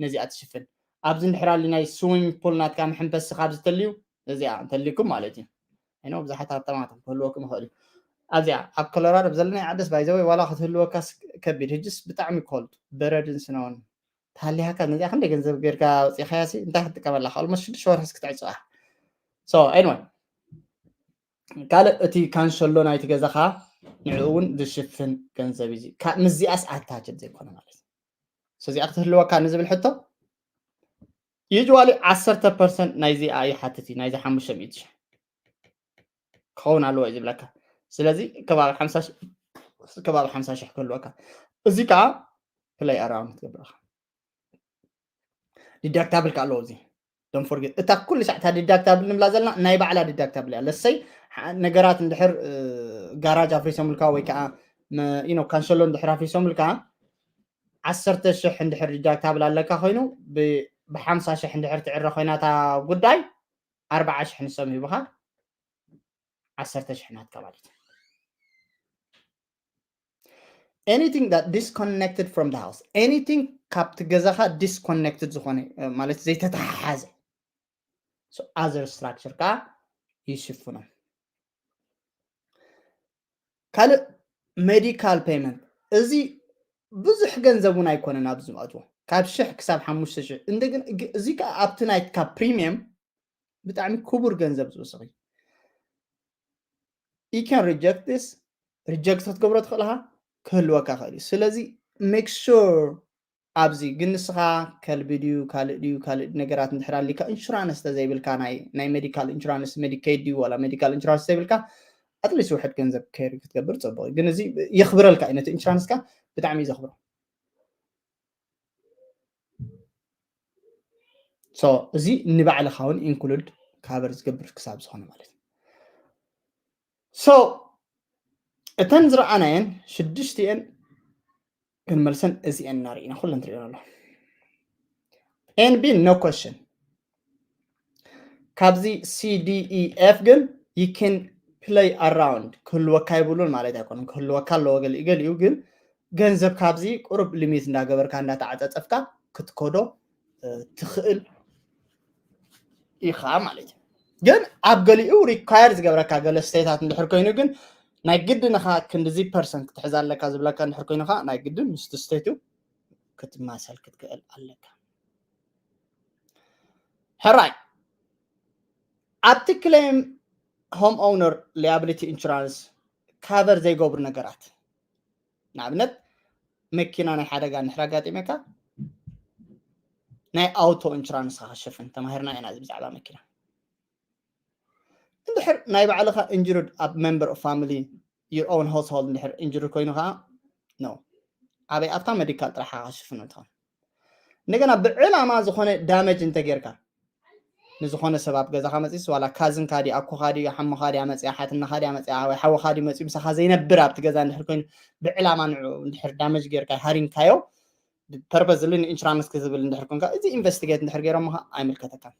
ነዚኣ ትሽፍን ኣብዚ እንድሕር ኣልዩ ናይ ስዊሚንግ ፑል ናትካ መሐንበሲ ካብ ዝተልዩ እዚኣ እንተልዩኩም ማለት እዩ። ኣይኖ ብዙሓት ሃብታማት ክህልወኩም ይኽእል እዩ። ኣብዚኣ ኣብ ኮሎራዶ ብዘለናይ ዓደስ ባይዘወይ ዋላ ክትህልወካ ከቢድ ህጅስ ብጣዕሚ ኮልድ በረድን ስነውን ታሊሃካ ነዚኣ ክንደይ ገንዘብ ጌርካ ኣውፂኻያ ሲ እንታይ ክትጥቀመላ ካልሞ ሽዱሽተ ወርሕስ ክትዕፅዋ። So anyway ካልእ እቲ ካንሸሎ ናይቲ ገዛኻ ንዕኡ እውን ዝሽፍን ገንዘብ እዩ። ምዚኣስ ኣታችድ ዘይኮነ ማለት እዚኣ ክትህልወካ ንዝብል ሕቶ ዩጅዋሊ ዓሰርተ ፐርሰንት ናይዚኣ ይሓትት እዩ ናይዚ ሓሙሽተ ሚእቲ ሽሕ ክኸውን ኣለዎ እዩ ዝብለካ። ስለዚ ከባቢ ሓምሳ ሽሕ ከባቢ ሓምሳ ሽሕ ክህልወካ። እዚ ከዓ ፕለይ ኣራውንድ ትገብር ኢኻ። ዲዳክታብል ከዓ ኣለዎ እዚ don't forget እታ ኩሉ ሳዕ እታ ዲዳክታብል ንብላ ዘለና ናይ ባዕላ ዲዳክታብል እያ። ለሰይ ነገራት እንድሕር ጋራጅ ኣፍሪሶምልካ ወይ ከዓ ኖ ካንሸሎ እንድሕር ኣፍሪሶምልካ ዓሰርተ ሽሕ እንድሕር ዲዳክታብል ኣለካ ኮይኑ ብሓምሳ ሽሕ እንድሕር ትዕረ ኮይና እታ ጉዳይ ኣርባዓ ሽሕ ንሶም ሂቡኻ ዓሰርተ ሽሕ ናትካ ማለት እዩ። Anything that disconnected from the house, anything ካብቲ ገዛኻ ዲስኮኔክትድ ዝኾነ ማለት ዘይተተሓሓዘ other structure ከዓ ይሽፍኖ። ካልእ ሜዲካል ፔመንት እዚ ብዙሕ ገንዘብ እውን ኣይኮነን ኣብዚ ዝኣትዎ ካብ ሽሕ ክሳብ ሓሙሽተ ሽሕ እንደግን እዚ ከዓ ኣብቲ ናይ ካብ ፕሪሚየም ብጣዕሚ ክቡር ገንዘብ ዝወስኺ you can reject this reject ክትገብሮ ትኽእል ኢኻ ክህልወካ ክእል እዩ። ስለዚ make sure ኣብዚ ግን ንስኻ ከልቢ ድዩ ካልእ ድዩ ካልእ ነገራት እንድሕር ኣሊካ ኢንሹራንስ ተዘይብልካ ናይ ናይ ሜዲካል ኢንሹራንስ ሜዲኬድ ድዩ ዋላ ሜዲካል ኢንሹራንስ ዘይብልካ ኣትሊስት ውሕድ ገንዘብ ከይር ክትገብር ፅቡቅ እዩ። ግን እዚ የኽብረልካ እዩ ነቲ ኢንሹራንስካ ብጣዕሚ እዩ ዘኽብሮ። So እዚ ንባዕልኻ እውን ኢንክሉድ ካቨር ዝገብር ክሳብ ዝኾነ ማለት እዩ። So እተን ዝረኣናየን ሽዱሽቲኤን ክንመልሰን እዚኤን እናርኢና ኩለን ትሪኦ ኣሎ። A and B no question። ካብዚ C D E F ግን you can play around ክህልወካ ይብሉን ማለት ኣይኮነን ክህልወካ ኣለዎ ገሊኡ ገሊኡ ግን ገንዘብ ካብዚ ቁሩብ ሊሚት እንዳገበርካ እንዳተዓፀፀፍካ ክትከዶ ትኽእል ኢኻ ማለት እዩ። ግን ኣብ ገሊኡ ሪኳየር ዝገብረካ ገለ ስቴታት እንድሕር ኮይኑ ግን ናይ ግድን ኢኻ ክንድዚ ፐርሰንት ክትሕዝ ኣለካ ዝብለካ እንድሕር ኮይኑ ኻ ናይ ግድን ምስቲ ስቴቱ ክትማሰል ክትክእል ኣለካ። ሕራይ ኣብቲ ክሌም ሆም ኦውነር ሊያብሊቲ ኢንሹራንስ ካቨር ዘይገብሩ ነገራት ንኣብነት መኪና ናይ ሓደጋ እንድሕር ኣጋጢመካ ናይ ኣውቶ ኢንሹራንስ ክሸፍን ተማሂርና ኢና እዚ ብዛዕባ መኪና እንድሕር ናይ ባዕልኻ ኢንጁርድ ኣብ member of family your own household እንድሕር ኢንጁርድ ኮይኑ ከዓ no ኣበይ ኣብታ ሜዲካል ጥራሕ ክሽፍን ትኾን እንደገና ብዕላማ ዝኾነ ዳመጅ እንተጌርካ ንዝኾነ ሰብ ኣብ ገዛኻ መፂስ ዋላ ካዝንካ ድዩ ኣኮኻ ድዩ ሓሞኻ ድያ መፅያ ሓትናኻ ድያ መፅያ ወይ ሓወኻ ድዩ መፅዩ ምሳኻ ዘይነብር ኣብቲ ገዛ እንድሕር ኮይኑ ብዕላማ ንዑ እንድሕር ዳመጅ ጌርካ ሃሪምካዮ purposely ንኢንሹራንስ ክዝብል እንድሕር ኮንካ እዚ ኢንቨስቲጌት እንድሕር ገይሮምኻ ኣይምልከተካን።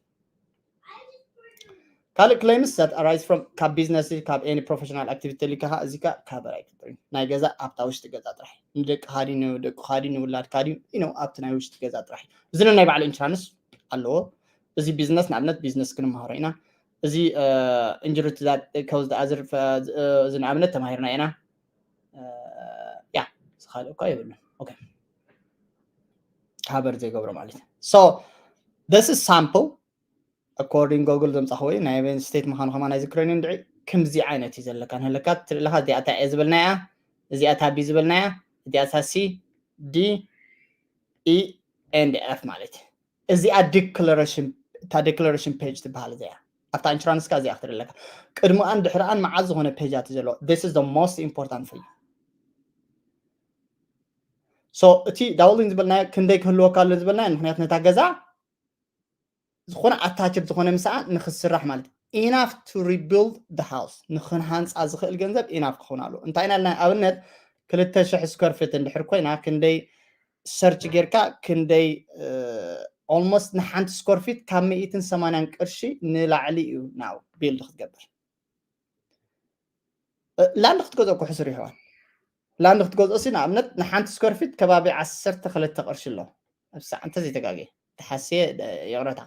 ካልእ claims that arise from ካብ ቢዝነስ ካብ any professional activity ተሊካ እዚ ካ ካቨር ኣይገብርን ናይ ገዛ ኣብታ ውሽጢ ገዛ ጥራሕ ንደቅኻ ድዩ ንደቅኻ ድዩ ንውላድካ ድዩ you know ኣብቲ ናይ ውሽጢ ገዛ ጥራሕ እዩ እዚ ናይ ባዕሉ ኢንሹራንስ ኣለዎ እዚ ቢዝነስ ንኣብነት ቢዝነስ ክንመሃሮ ኢና እዚ injury to that cause the other እዚ ንኣብነት ተማሂርና ኢና ያ ዝካልእ እኳ የብሉን okay ካቨር ዘይገብሮ ማለት እዩ so this is sample according Google ዘምፃኽዎ እዩ ናይ ኣበየን ስቴት ምዃኑ ከማን ኣይዝክረን እዩ እንድዒ ከምዚ ዓይነት እዩ ዘለካ ንህለካ ትርኢ ኣለኻ እዚኣታ ኤ ዝበልናያ እዚኣታ ቢ ዝበልናያ እዚኣታ ሲ ዲ ኢ ኤንድ ኤፍ ማለት እዩ እዚኣ ዲክለሬሽን እታ ዲክለሬሽን ፔጅ ትበሃል እዚኣ ኣብታ ኢንሹራንስካ እዚኣ ክትርኢ ኣለካ ቅድሚኣን ድሕሪኣን መዓዝ ዝኾነ ፔጃት እዩ ዘለዎ this is the most important for you so እቲ ዳውሊን ዝበልናዮ ክንደይ ክህልወካ ኣሎ ዝበልናዮ ምክንያቱ ነታ ገዛ ዝኾነ ኣታችድ ዝኾነ ምሳኣ ንክስራሕ ማለት enough to rebuild the house ንክንሃንፃ ዝኽእል ገንዘብ ኢናፍ ክኸውን ኣሎ እንታይ ኢና ኣብነት ክልተ ሽሕ ስኮር ፊት እንድሕር ኮይና ክንደይ ሰርች ጌርካ ክንደይ almost ንሓንቲ ስኮር ፊት ካብ ሚእትን ሰማንያን ቅርሺ ንላዕሊ እዩ now ቢልድ ክትገብር ላንድ ክትገዝኦ እኮ ሕሱር ይሕዋት ላንድ ክትገዝኦ ሲ ንኣብነት ንሓንቲ ስኮር ፊት ከባቢ ዓሰርተ ክልተ ቅርሺ ኣሎ ኣብ ሰዓት እንተዘይተጋግየ ተሓስየ ይቕረታ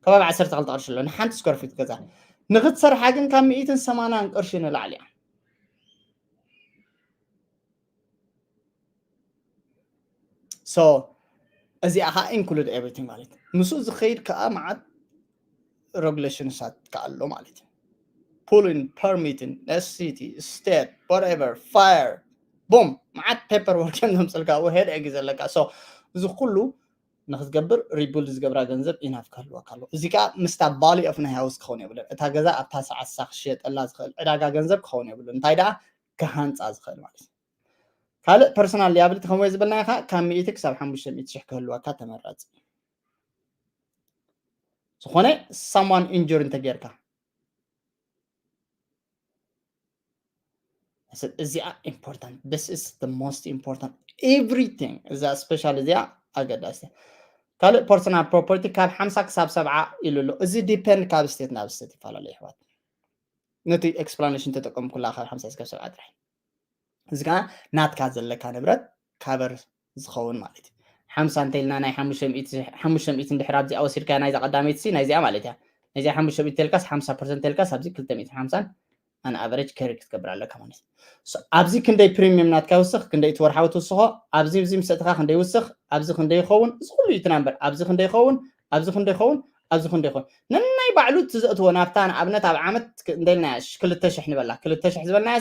ከባቢ ዓሰርተ ክልተ ቅርሺ ኣሎ ንሓንቲ ስኮር ፊት ገዛ ንክትሰርሓ ግን ካብ ሚእትን ሰማንያን ቅርሺ ንላዕሊ እያ so እዚኣ ከዓ include everything ማለት ምስኡ ዝኸይድ ከዓ መዓት regulations ኣት ከዓ ኣሎ ማለት እዩ pulling permitting city state whatever fire boom መዓት paperwork እዮም ዘምፅልካ ሄድ ኤግ ዘለካ so እዚ ኩሉ ንክትገብር rebuild ዝገብራ ገንዘብ ኢናፍ ክህልወካ ኣሎ እዚ ከዓ ምስታ value of ናይ house ክኸውን የብለን እታ ገዛ ኣብታ ሰዓት ሳ ክሽየጠላ ዝኽእል ዕዳጋ ገንዘብ ክኸውን የብሉ እንታይ ደኣ ክሃንፃ ዝኽእል ማለት እዩ ካልእ personal liability ከምኡ ዝበልናዮ ከዓ ካብ ሚእቲ ክሳብ ሓሙሽተ ሚእቲ ሽሕ ክህልወካ ተመራፂ ዝኾነ someone injure እንተጌርካ እዚኣ important this is the most important everything እዛ special እዚኣ ኣገዳሲ ካልእ personal property ካብ ሓምሳ ክሳብ ሰብዓ ኢሉ ኣሎ እዚ depend ካብ state ናብ state ይፈላለ ይሕዋት ነቲ explanation ተጠቀምኩላ ካብ ሓምሳ ክሳብ ሰብዓ ጥራሕ እዚ ከዓ ናትካ ዘለካ ንብረት ካቨር ዝኸውን ማለት እዩ ሓምሳ እንተኢልና ናይ ሓሙሽተ ሚእቲ እንድሕር ኣብዚኣ ወሲድካ ናይዛ ቀዳመይቲ ናይዚኣ ማለት እያ ናይዚኣ ሓሙሽተ ሚእቲ ተልካስ ሓምሳ ፐርሰንት ተልካስ ኣብዚ ክልተ ሚእትን ሓምሳን ኣን ኣቨሬጅ ከሪ ክትገብር ኣለካ ማለት እዩ ኣብዚ ክንደይ ፕሪሚየም ናትካ ይውስኽ ክንደይ እቲ ወርሓዊ ትውስኾ ኣብዚ እዚ ምሰጥካ ክንደይ ይውስኽ ኣብዚ ክንደይ ይኸውን እዚ ኩሉ እዩ ትናምበር ኣብዚ ክንደይ ይኸውን ኣብዚ ክንደይ ይኸውን ኣብዚ ክንደይ ይኸውን ነናይ ባዕሉ ትዘእትዎ ናብታ ንኣብነት ኣብ ዓመት እንደልና ክልተ ሽሕ ንበላ ክልተ ሽሕ ዝበልናያ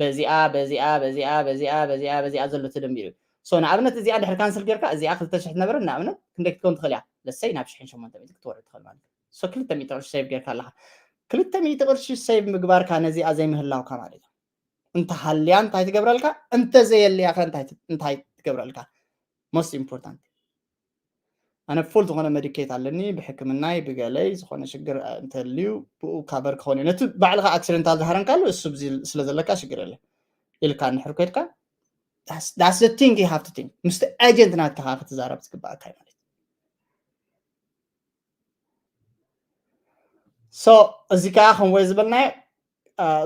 በዚኣ በዚኣ በዚኣ በዚኣ በዚኣ በዚኣ ዘሎ ተደሚሩ So ንኣብነት እዚኣ ድሕር ካንስል ጌርካ እዚኣ ክልተ ሽሕ ትነበረ ንኣብነት ክንደይ ክትከውን ትኽእል እያ? ለሰይ ናብ ሽሕን ሸሞንተ ሚእቲ ክትወርድ ትኽእል ማለት እዩ። So ክልተ ሚእቲ ቅርሺ ሴቭ ጌርካ ኣለኻ። ክልተ ሚእቲ ቅርሺ ሴቭ ምግባርካ ነዚኣ ዘይምህላውካ ማለት እዩ። እንተሃልያ እንታይ ትገብረልካ? እንተዘየልያ ከ እንታይ ት- እንታይ ትገብረልካ? Most important ኣነ ፉል ዝኾነ መዲኬት ኣለኒ ብሕክምናይ ብገለይ ዝኾነ ሽግር እንተልዩ ብኡ ካቨር ክኸውን እዩ። ነቲ ባዕልኻ ኣክሲደንታል ዝሃረምካሉ እሱ ስለ ዘለካ ሽግር የለ ኢልካ እንድሕር ኮይድካ that's the thing you have to think ምስቲ ኤጀንት ናትካ ክትዛረብ ዝግባኣካ እዩ ማለት እዩ። So እዚ ከዓ ከምወይ ዝበልናዮ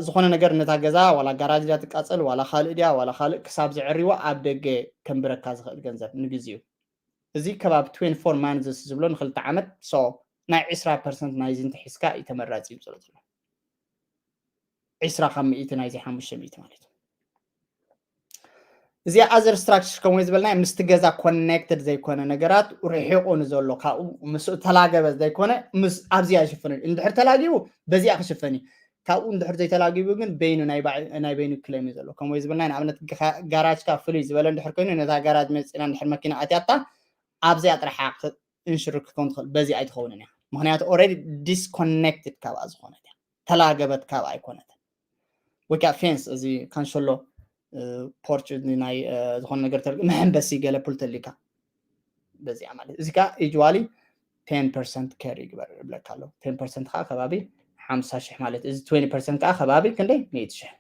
ዝኾነ ነገር ነታ ገዛ ዋላ ጋራጅ ድያ ትቃፀል ዋላ ካልእ ድያ ዋላ ካልእ ክሳብ ዝዕርይዋ ኣብ ደገ ከንብረካ ዝኽእል ገንዘብ ንግዜኡ እዚ ከባቢ twenty-four months ዝብሎ ንክልተ ዓመት so ናይ ዕስራ ፐርሰንት ናይዚ እንተሒዝካ እዩ ተመራፂ እዩ ዘሎ ዕስራ ካብ ሚእቲ ናይዚ ሓሙሽተ ሚእቲ ማለት እዩ። እዚኣ ኣዘር ስትራክቸር ከምኡ ዝበልናዮ ምስቲ ገዛ ኮኔክትድ ዘይኮነ ነገራት ርሒቑ ንዘሎ ካብኡ ምስ ተላገበ ዘይኮነ ምስ ኣብዚኣ ይሽፍን እዩ። እንድሕር ተላጊቡ በዚኣ ክሽፈን እዩ። ካብኡ እንድሕር ዘይተላጊቡ ግን በይኑ ናይ ባዕ- ናይ በይኑ ክሌም እዩ ዘሎ። ከምኡ ዝበልና ንኣብነት ጋ- ጋራጅካ ፍሉይ ዝበለ እንድሕር ኮይኑ ነታ ጋራጅ መፂና እንድሕር መኪና ኣትያታ ኣብዚኣ ጥራሕ ኢንሹር ክትከውን ትኽእል በዚ ኣይትኸውንን እያ። ምክንያቱ ኦልሬዲ ዲስኮኔክትድ ካብኣ ዝኾነት እያ። ተላገበት ካብኣ ኣይኮነትን። ወይ ከዓ ፌንስ እዚ ካንሸሎ ፖርች ናይ ዝኾነ ነገር ተል- መሐንበሲ ገለ ፑል ተሊካ በዚኣ ማለት እዚ ከዓ ዩዋሊ ቴን ፐርሰንት ከር ይግበር ይብለካ ኣሎ። ቴን ፐርሰንት ከዓ ከባቢ ሓምሳ ሽሕ ማለት እዚ ትዌንቲ ፐርሰንት ከዓ ከባቢ ክንደይ ሚእቲ ሽሕ።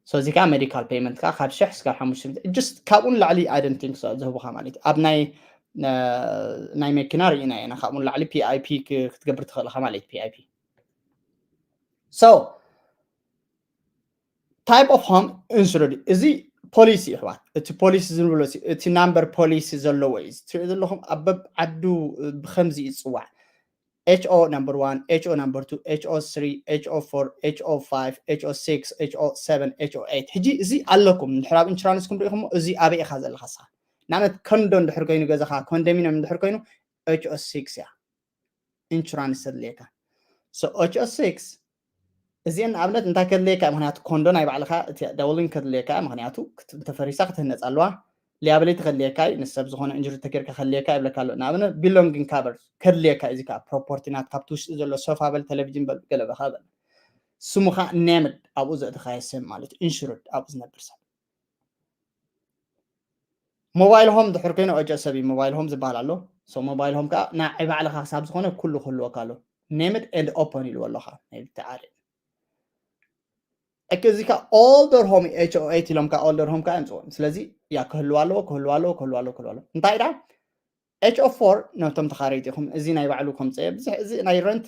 So እዚ ከዓ ሜዲካል ፔይመንት ከዓ ካብ ሽሕ እስካብ ሓሙሽተ ሚእቲ just ካብኡ ንላዕሊ I don't think so ዝህቡካ ማለት እዩ። ኣብ ናይ እ፣ ናይ መኪና ርኢና ኢና ካብኡ ንላዕሊ ፒ ኣይ ፒ ክ- ክትገብር ትኽእል ኢኻ ማለት ፒ ኣይ ፒ። So type of home insured እዚ ፖሊሲ ይሕዋት እቲ ፖሊሲ ዝንብሎ ሲ- እቲ ናምበር ፖሊሲ ዘለዎ እዩ እዚ ትሪኦ ዘለኹም ኣብ በብ ዓዱ ብከምዚ ይፅዋዕ ኤች ኦ number one ኤች ኦ number two ኤች ኦ three ኤች ኦ four ኤች ኦ five ኤች ኦ six ኤች ኦ seven ኤች ኦ eight ሕጂ እዚ ኣለኩም እንድሕር ኣብ ኢንሹራንስኩም ሪኢኹሞ እዚ ኣበይ ኢኻ ዘለኻ ንስኻ ንኣብነት ኮንዶ እንድሕር ኮይኑ ገዛኻ ኮንዶሚኒየም እንድሕር ኮይኑ ኤች ኦ six እያ ኢንሹራንስ ተድልየካ ኤች ኦ six እዚአን ንኣብነት እንታይ ከድልየካ ምክንያቱ ኮንዶ ናይ ባዕልኻ እቲ ደውሊን ከድልየካ ምክንያቱ ክት- እንተፈሪሳ ክትህነፅ ኣለዋ ሊያብሊቲ ከድልየካ እዩ ንሰብ ዝኾነ ኢንጁሪ ተጌርካ ከድልየካ ይብለካ ኣሎ ንኣብነት ቢሎንጊንግ ካቨር ከድልየካ እዩ እዚ ከዓ ፕሮፖርቲ ናት ካብቲ ውሽጢ ዘሎ ሶፋ በል ቴሌቪዥን በል ገለ በኻ በል ስሙኻ ኔምድ ኣብኡ ዘእተኻዮ ሰብ ማለት ኢንሹርድ ኣብኡ ዝነብር ሰብ ሞባይል ሆም ድሕር ኮይኑ ኦጆ ሰብ እዩ ሞባይል ሆም ዝበሃል ኣሎ ሶ ሞባይል ሆም ከዓ ናይ ባዕልኻ ክሳብ ዝኾነ ኩሉ ክህልወካ ኣሎ ኔምድ ኤንድ ኦፐን ኢልዎ ኣለኻ ናይ ብትዓሪ እክ እዚ ከዓ ኦልደር ሆም ኤች ኦ ኤት ኢሎም ከዓ ኦልደር ሆም ከዓ የምፅዎም ስለዚ ያ ክህልዋ ኣለዎ ክህልዋ ኣለዎ ክህልዋ ኣለዎ ክህልዋ ኣለዎ እንታይ ዳ ኤች ኦ ፎር ነቶም ተኻረይቲ ኢኹም እዚ ናይ ባዕሉ ከምፀ ብዙሕ እዚ ናይ ረንት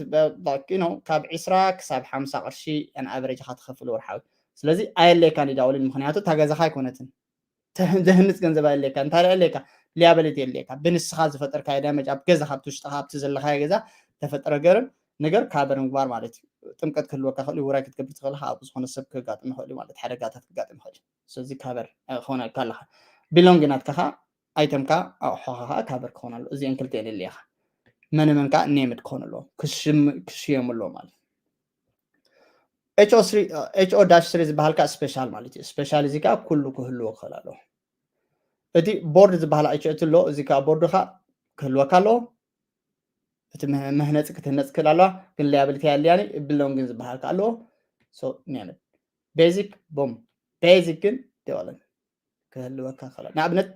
ነው ካብ ዕስራ ክሳብ ሓምሳ ቅርሺ ን ኣቨሬጅ ካ ትኸፍል ወርሓዊ ስለዚ ኣየለካ ዳውሊን ምክንያቱ እታ ገዛኻ ኣይኮነትን ዘህንፅ ገንዘብ ኣየለካ እንታይ ኣለካ ሊያበሊቲ የለካ ብንስኻ ዝፈጠርካዮ ዳመጅ ኣብ ገዛ ካብቲ ውሽጥኻ ኣብቲ ዘለካዮ ገዛ ተፈጠረ ገርን ነገር ካበር ምግባር ማለት እዩ ጥምቀት ክህልወካ ክእል ውራይ ክትገብር ትኽእል ኣብኡ ዝኾነ ሰብ ክጋጥም ይኽእል ማለት ሓደጋታት ክጋጥም ይኽእል ስለዚ ካበር ክኾነልካ ኣለካ ቢሎንግ ናትካ ከዓ ኣይተምካ ኣቑሖኻ ከዓ ካበር ክኾን ኣሎ እዚአን ክልተ የለካ መነመን ከዓ ኔምድ ክኾን ኣለዎ ክሽም- ክሽየሙ ኣለዎ ማለት ኤች ኦ ዳሽ ስሪ ዝበሃል ከዓ ስፔሻል ማለት እዩ ስፔሻል እዚ ከዓ ኩሉ ክህልዎ ክኽእል ኣለዎ እቲ ቦርድ ዝበሃል ኣይችእቲ ኣሎ እዚ ከዓ ቦርድ ከዓ ክህልወካ ኣለዎ እቲ መህ- መህነፂ ክትህነፅ ክእል ኣለዋ ግን ሊያብሊቲ ያለያኒ ብሎንግን ዝበሃል ከዓ ኣለዎ ኔምድ ቤዚክ ቦም ቤዚክ ግን ደወለን ክህልወካ ይኽእል ንኣብነት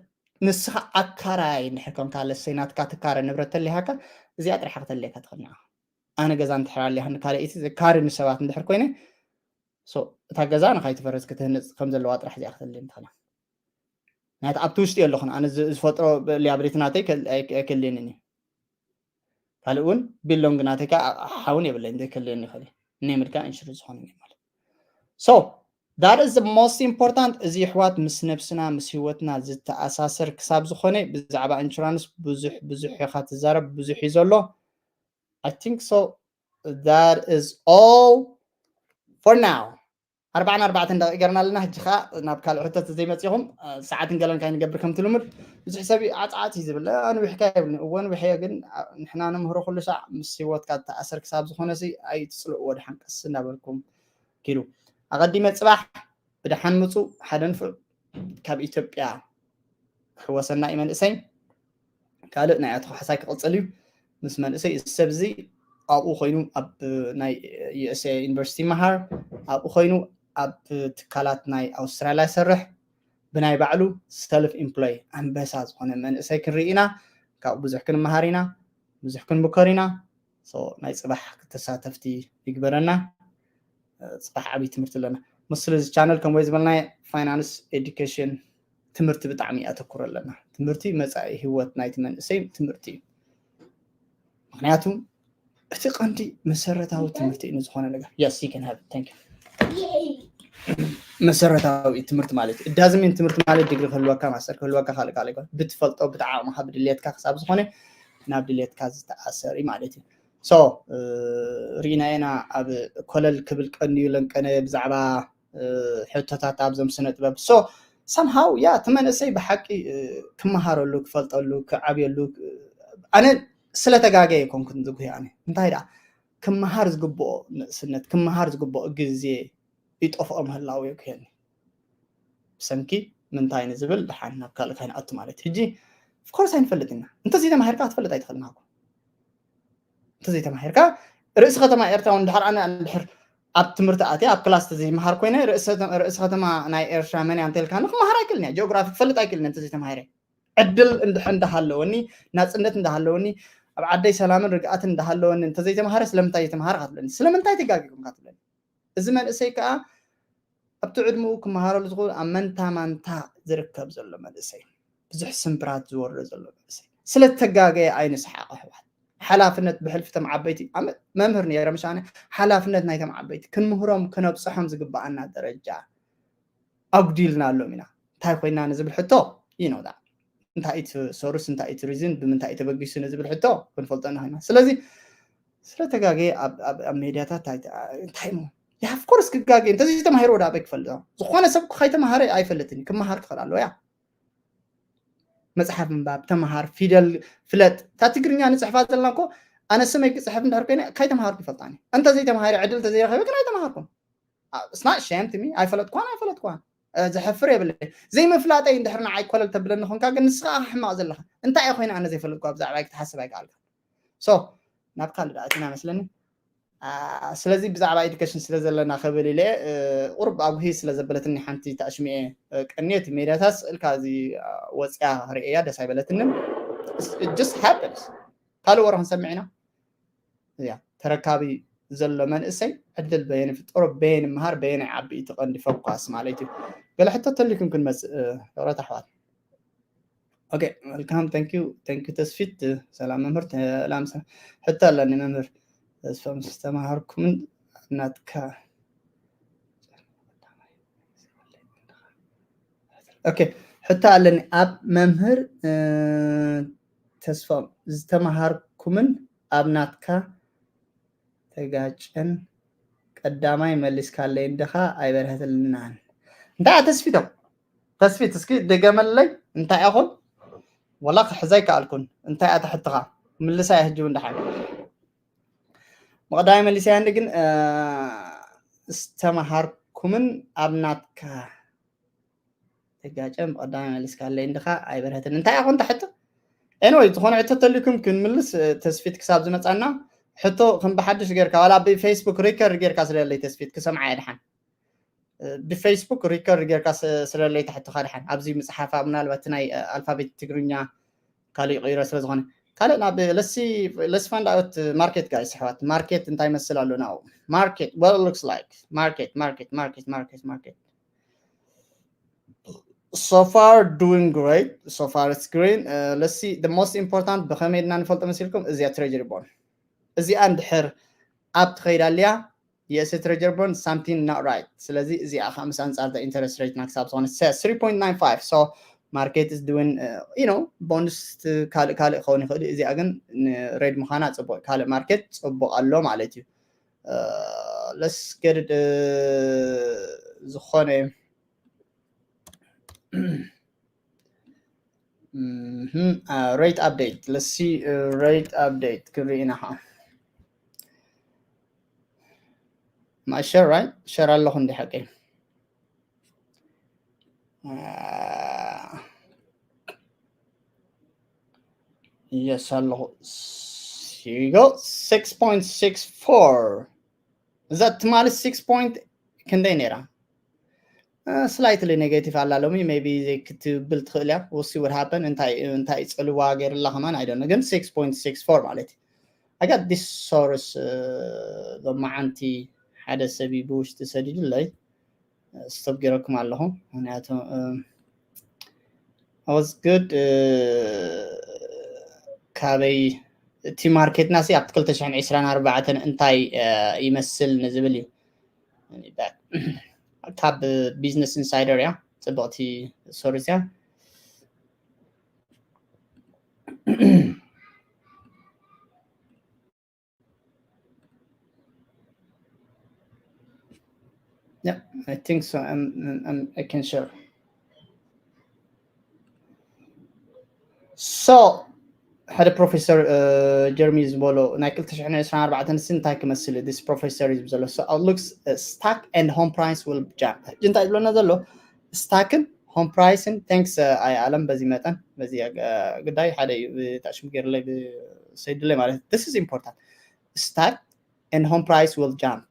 ንስኻ ኣካራይ እንድሕር ኮንካ ለሰይ ናትካ ትካረ ንብረት ተሊሃካ እዚኣ ጥራሕ ክተልየካ ትኽእል ንዓኻ ኣነ ገዛ እንድሕር ኣሊያ ካልኣይቲ ካሪ ንሰባት እንድሕር ኮይነ እታ ገዛ ንካይትፈርስ ክትህንፅ ከም ዘለዋ ጥራሕ እዚኣ ክተልየኒ ትኽእላ ናይቲ ኣብቲ ውሽጢ ኣለኹን ኣነ ዝፈጥሮ ሊያብሊቲ ናተይ ኣይክልየንን እዩ ካልእ እውን ቢሎንግ ናተይ ከዓ ሓውን የብለኝ ዘይክልየኒ ይኽእል እዩ ኔምድ ከዓ ኢንሹር ዝኾነ ማለት so that is the most important እዚ ይሕዋት ምስ ነብስና ምስ ህይወትና ዝተኣሳሰር ክሳብ ዝኾነ ብዛዕባ ኢንሹራንስ ብዙሕ ብዙሕ ኢኻ ትዛረብ ብዙሕ እዩ ዘሎ I think so that is all for now ኣርባዕን ኣርባዕተን ደቂቕ ገርና ኣለና ሕጂ ከዓ ናብ ካልእ ሕቶ ዘይመፂኹም ሰዓትን ገለን ካይ ንገብር ከምቲ ልሙድ ብዙሕ ሰብ እዩ ዓፅዓፅ እዩ ዝብል ኣንዊሕካ የብልኒ እወ ንዊሕ እየ ግን ንሕና ንምህሮ ኩሉ ሳዕ ምስ ህይወትካ ተኣሰር ክሳብ ዝኾነ ሲ ኣይትፅልእዎ ድሓን ቀስ እናበልኩም ኪዱ ኣቐዲመ ፅባሕ ብደሓን ምፁ። ሓደ ንፉዕ ካብ ኢትዮጵያ ክሕወሰና እዩ መንእሰይ። ካልእ ናይ ኣቶ ካሕሳይ ክቕፅል እዩ። ምስ መንእሰይ እዚ ሰብ እዚ ኣብኡ ኮይኑ ኣብ ናይ USA ዩኒቨርሲቲ ይመሃር፣ ኣብኡ ኮይኑ ኣብ ትካላት ናይ ኣውስትራልያ ይሰርሕ፣ ብናይ ባዕሉ ሰልፍ ኢምፕሎይ ኣንበሳ ዝኾነ መንእሰይ ክንርኢ ኢና። ካብኡ ብዙሕ ክንመሃር ኢና፣ ብዙሕ ክንምከር ኢና። ናይ ፅባሕ ተሳተፍቲ ይግበረና። ፅባሕ ዓብዪ ትምህርቲ ኣለና። ምስሉ እዚ ቻነል ከም ወይ ዝበልናዮ ፋይናንስ ኤዱኬሽን ትምህርቲ ብጣዕሚ ኣተኩሮ ኣለና። ትምህርቲ መፃኢ ህይወት ናይቲ መንእሰይ ትምህርቲ እዩ። ምክንያቱ እቲ ቀንዲ መሰረታዊ ትምህርቲ እዩ ንዝኾነ ነገር። Yes, you can have it. Thank you. መሰረታዊ ትምህርቲ ማለት እዩ። እዳዝሚን ትምህርቲ ማለት ዲግሪ ክህልወካ ማስተር ክህልወካ ካልእ ካልእ ይኮን ብትፈልጦ ብጣዕሚ ዓቕምኻ ብድልየትካ ክሳብ ዝኾነ ናብ ድልየትካ ዝተኣሰር እዩ ማለት እዩ። So ርኢና ኢና ኣብ ኮለል ክብል ቀንዩ ለንቀነ ብዛዕባ ሕቶታት ኣብዞም ስነ ጥበብ። So somehow ያ እቲ መንእሰይ ብሓቂ ክመሃረሉ ክፈልጠሉ ክዓብየሉ ኣነ ስለተጋገየ ይኮንኩን ዝጉህ ኣነ እንታይ ደኣ ክመሃር ዝግብኦ ንእስነት ክመሃር ዝግብኦ ግዜ ይጠፍኦ ምህላው የጉህየኒ። ብሰንኪ ምንታይ ንዝብል ደሓን ናብ ካልእ ካይንኣቱ ማለት ሕጂ ኦፍኮርስ ኣይንፈልጥ ኢና። እንተዘይተማሂርካ ክትፈልጥ ኣይትኽእልን ሃኮ። እንተዘይተማሂርካ ርእሲ ከተማ ኤርትራ እውን ድሕር ኣነ ድሕር ኣብ ትምህርቲ ኣትየ ኣብ ክላስ ተዘይመሃር ኮይነ ርእሲ ከተማ ናይ ኤርትራ መን እያ እንተልካ ንክመሃር ኣይክእልን እያ። ጂኦግራፊ ክፈልጥ ኣይክእልን እንተዘይተማሂረ ዕድል እንድሕር እንዳሃለወኒ ናፅነት እንዳሃለወኒ ኣብ ዓደይ ሰላምን ርግኣትን እንዳሃለወኒ እንተዘይተማሃረ ስለምንታይ ዘይተማሃረ ካትብለኒ ስለምንታይ ተጋጊኩም ካትብለኒ እዚ መንእሰይ ከዓ ኣብቲ ዕድምኡ ክመሃረሉ ዝኽእል ኣብ መንታ ማንታ ዝርከብ ዘሎ መንእሰይ ብዙሕ ስምብራት ዝወርዶ ዘሎ መንእሰይ ስለተጋገየ ኣይንስሓቕ ኣሕዋት ሓላፍነት ብሕልፊ ተም ዓበይቲ መምህር ነረ ምሻነ ሓላፍነት ናይቶም ዓበይቲ ክንምህሮም ክነብፅሖም ዝግበኣና ደረጃ ኣጉዲልና ኣሎም ኢና እንታይ ኮይና ንዝብል ሕቶ ይነውዳ እንታይ እቲ ሶርስ እንታይ እቲ ሪዝን ብምንታይ ተበጊሱ ንዝብል ሕቶ ክንፈልጦ ንኽእልና ስለዚ ስለተጋገየ ኣብ ሜድያታት እንታይ ሞ ያ ኦፍኮርስ ክጋገ እንተዘይተማሂርዎ ዳ ኣበይ ክፈልጦ ዝኾነ ሰብ ካይተማሃረ ኣይፈልጥን ክመሃር ክኽእል ኣለዎ ያ መፅሓፍ ምንባብ ተምሃር ፊደል ፍለጥ እታ ትግርኛ ንፅሕፋ ዘለና እኮ ኣነ ስመይ ክፅሕፍ እንድሕር ኮይነ ካይተምሃርኩ ይፈልጣኒ እንተዘይተምሃሪ ዕድል እንተዘይረኸበ ግን ኣይተምሃርኩም ስና ሸምትሚ ኣይፈለጥኳን ኣይፈለጥኳን ዘሕፍር የብለ ዘይምፍላጠይ እንድሕር ንዓይ ኮለል ተብለኒ ኮንካ ግን ንስኻ ሕማቕ ዘለኻ እንታይ እየ ኮይነ ኣነ ዘይፈለጥኳ ብዛዕባ ክትሓስብ ኣይከኣልካ ሶ ናብ ካልእ ዳእትና መስለኒ ስለዚ ብዛዕባ ኤዱኬሽን ስለ ዘለና ክብል ኢለ ቁርብ ኣጉሂ ስለ ዘበለትኒ ሓንቲ ታሽሚኤ ቀንየት ሜድያታት ስእልካ እዚ ወፅያ ርእያ ደስ ኣይበለትንን just happens ካልእ ወረ ክንሰምዕ ኢና እያ ተረካቢ ዘሎ መንእሰይ ዕድል በየን ፍጠሮ በየን ምሃር በየን ዓቢ እቲ ቀንዲ ፈኳስ ማለት እዩ ገለ ሕቶ ተሊኩም ክንመፅእ ፍቅረት ኣሕዋት Okay, welcome. Thank you. Thank you ተስፊት ሰላም መምህር ሰላም ሕቶ ኣለኒ መምህር ተስፋ ምስ ተማሃርኩምን ናትካ Okay, ሕቶ ኣለኒ ኣብ መምህር ተስፋ ዝተማሃርኩምን ኣብ ናትካ ተጋጨን ቀዳማይ መሊስካለይ እንድኻ ኣይበርሀትልናን እንታይ ተስፊቶም ተስፊት እስኪ ደገመለይ እንታይ ኣኹን ወላ ክሕዛ ይከኣልኩን እንታይ ኣትሕትኻ ምልሳ ይሕጅው እንዳሓን መቕዳይ መሊሰያ እንዲ ግን ዝተመሃርኩምን ኣብ ናትካ ተጋጨ ብቐዳማይ መሊስካለይ እንድኻ ኣይበርሀትን እንታይ ኣኹን ተሕቶ Anyway ዝኾነ ሕቶ ተልኩም ክንምልስ ተስፊት ክሳብ ዝመፃና ሕቶ ከም ብሓድሽ ጌርካ ዋላ ብፌስቡክ ሪከርድ ጌርካ ስለለይ ተስፊት ክሰምዓ እየ ድሓን ብፌስቡክ ሪከርድ ጌርካ ስለለይ ተሕትኻ ድሓን ኣብዚ ምፅሓፋ ምናልባት ናይ ኣልፋቤት ትግርኛ ካልእ ይቕይሮ ስለ ዝኾነ ካልእ ናብ let's find out market guys ኣሕዋት market እንታይ ይመስል ኣሎ ናው market what it looks like market market market market market so far doing great so far it's green uh, let's see the most important ብኸመይ ድና ንፈልጦ መሲልኩም እዚኣ treasury bond እዚኣ እንድሕር ኣብ ትኸይድ ኣልያ USA treasury bond something not right ስለዚ እዚኣ ከዓ ምስ ኣንፃር interest rate ና ክሳብ ዝኾነ three point nine five so market is doing uh, you know bonds ካልእ ካልእ ክኸውን ይኽእል እዚኣ ግን red ምዃና ፅቡቅ ካልእ market ፅቡቅ ኣሎ ማለት እዩ let's get it ዝኾነ rate update let's see rate update ክንርኢ ኢና ከዓ my share right share ኣለኹ እንዲ ሓቀይ Yes, ኣለኹ። Here you go. Six point six four. እዛ ትማሊ six point ክንደይ ነይራ? Slightly negative ኣላ ሎሚ። Maybe ክትብል ትኽእል እያ። We'll see what happen። እንታይ እንታይ ፅልዋ ገይርላ ከማን I don't know። ግን six point six four ማለት እዩ። I got this source ሎማዓንቲ ሓደ ሰብ እዩ ብውሽጢ ሰዲዱለይ። Stop ገይረኩም ኣለኹ። ምክንያቱ I was good። ካበይ እቲ ማርኬትና ሲ ኣብቲ ክልተ ሽሕን ዕስራን ኣርባዕተን እንታይ ይመስል ንዝብል እዩ። ካብ ቢዝነስ ኢንሳይደር እያ። ፅብቕቲ ሶርስ እያ። Yeah, I think so. I'm, I'm, I can share. So ሓደ ፕሮፌሰር ጀርሚ ዝበሎ ናይ ክልተ ሽሕን ዕስራን ኣርባዕተን ሲ እንታይ ክመስል እዩ? This professor እዩ ዘሎ። So outlook, stock and home price will jump. ሕጂ እንታይ ዝብለና ዘሎ? ስታክን ሆም ፕራይስን። Thanks ኣይ ኣለም። በዚ መጠን በዚ ጉዳይ ሓደ እዩ ታሽሙ ገይርለይ ብሰይድለይ ማለት። This is important. Stock and home price will jump.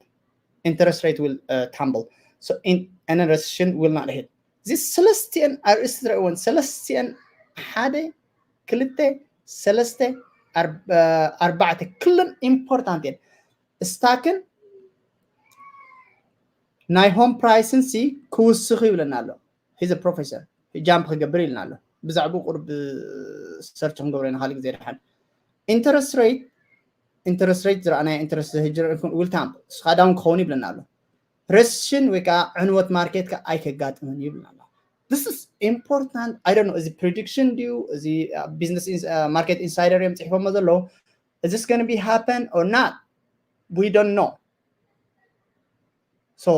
Interest rate will tumble. So in and recession will not hit. እዚ ሰለስቲአን ኣርእስቲ ትርእይወን፣ ሰለስቲአን ሓደ ክልተ ሰለስተ ኣርባዕተ፣ ክለን ኢምፖርታንት እየን። ስታክን ናይ ሆም ፕራይስን ሲ ክውስኽ ይብለና ኣሎ። He's a professor. ጃምፕ ክገብር ኢልና ኣሎ። ብዛዕባኡ ቁርብ ሰርች ክንገብሮ ኢና ካልእ ግዜ ድሓን። ኢንተረስት ሬት ኢንተረስት ሬት ዝረኣናዮ ኢንተረስት ህጅር ዊል ታምፕ ስኻ ዳውን ክኸውን ይብለና ኣሎ። ረስሽን ወይ ከዓ ዕንወት ማርኬት ከዓ ኣይከጋጥምን ይብለና ኣሎ። This is important. I don't know እዚ ፕሪዲክሽን ድዩ? እዚ ቢዝነስ ማርኬት ኢንሳይደር እዮም ፅሒፎሞ ዘለዉ። Is this going to be happen or not? We don't know. So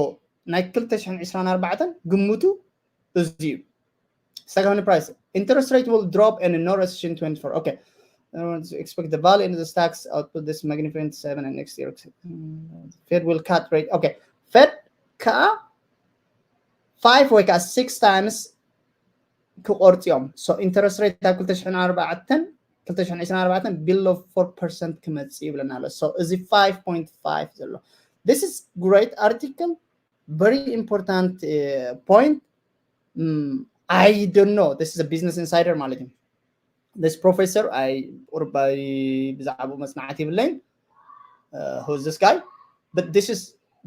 ናይ ክልተ ሽሕን ዕስራን ኣርባዕተን ግምቱ እዚ እዩ። Second price, interest rate will drop and no recession twenty-four. Okay. Expect the value in the stocks output this magnificent seven and next year. Fed will cut rate. Okay. Fed ከዓ five ወይ ከዓ six times ክቆርፅ እዮም። So interest rate ኣብ ክልተ ሽሕን ኣርባዕተን ክልተ ሽሕን ዕስራን ኣርባዕተን below four percent ክመፅእ ይብለና ኣሎ። So እዚ five point five ዘሎ this is great article, very important point. I don't know, this is a business insider ማለት እዩ። This professor ኣይ ቁርባይ ብዛዕባኡ መፅናዕቲ ይብለይን። Who's this guy? But this is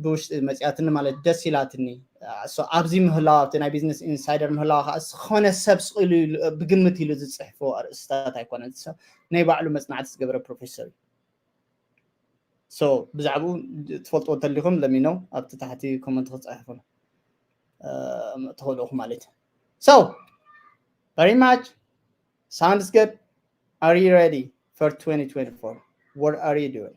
ብውሽጢ መፅያትኒ ማለት ደስ ኢላትኒ። So ኣብዚ ምህላዋ ኣብቲ ናይ ቢዝነስ ኢንሳይደር ምህላዋ ከዓ ዝኾነ ሰብ ስቕ ኢሉ ብግምት ኢሉ ዝፅሕፎ ኣርእስታት ኣይኮነን። ናይ ባዕሉ መፅናዕቲ ዝገበረ ፕሮፌሰር እዩ። So ብዛዕባኡ ትፈልጥዎ እንተሊኹም ለሚነው ኣብቲ ታሕቲ ኮመንት ክፅሕፉ ትኽእሉ ኢኹም ማለት እዩ። So very much sounds good. Are you ready for twenty twenty-four? What are you doing?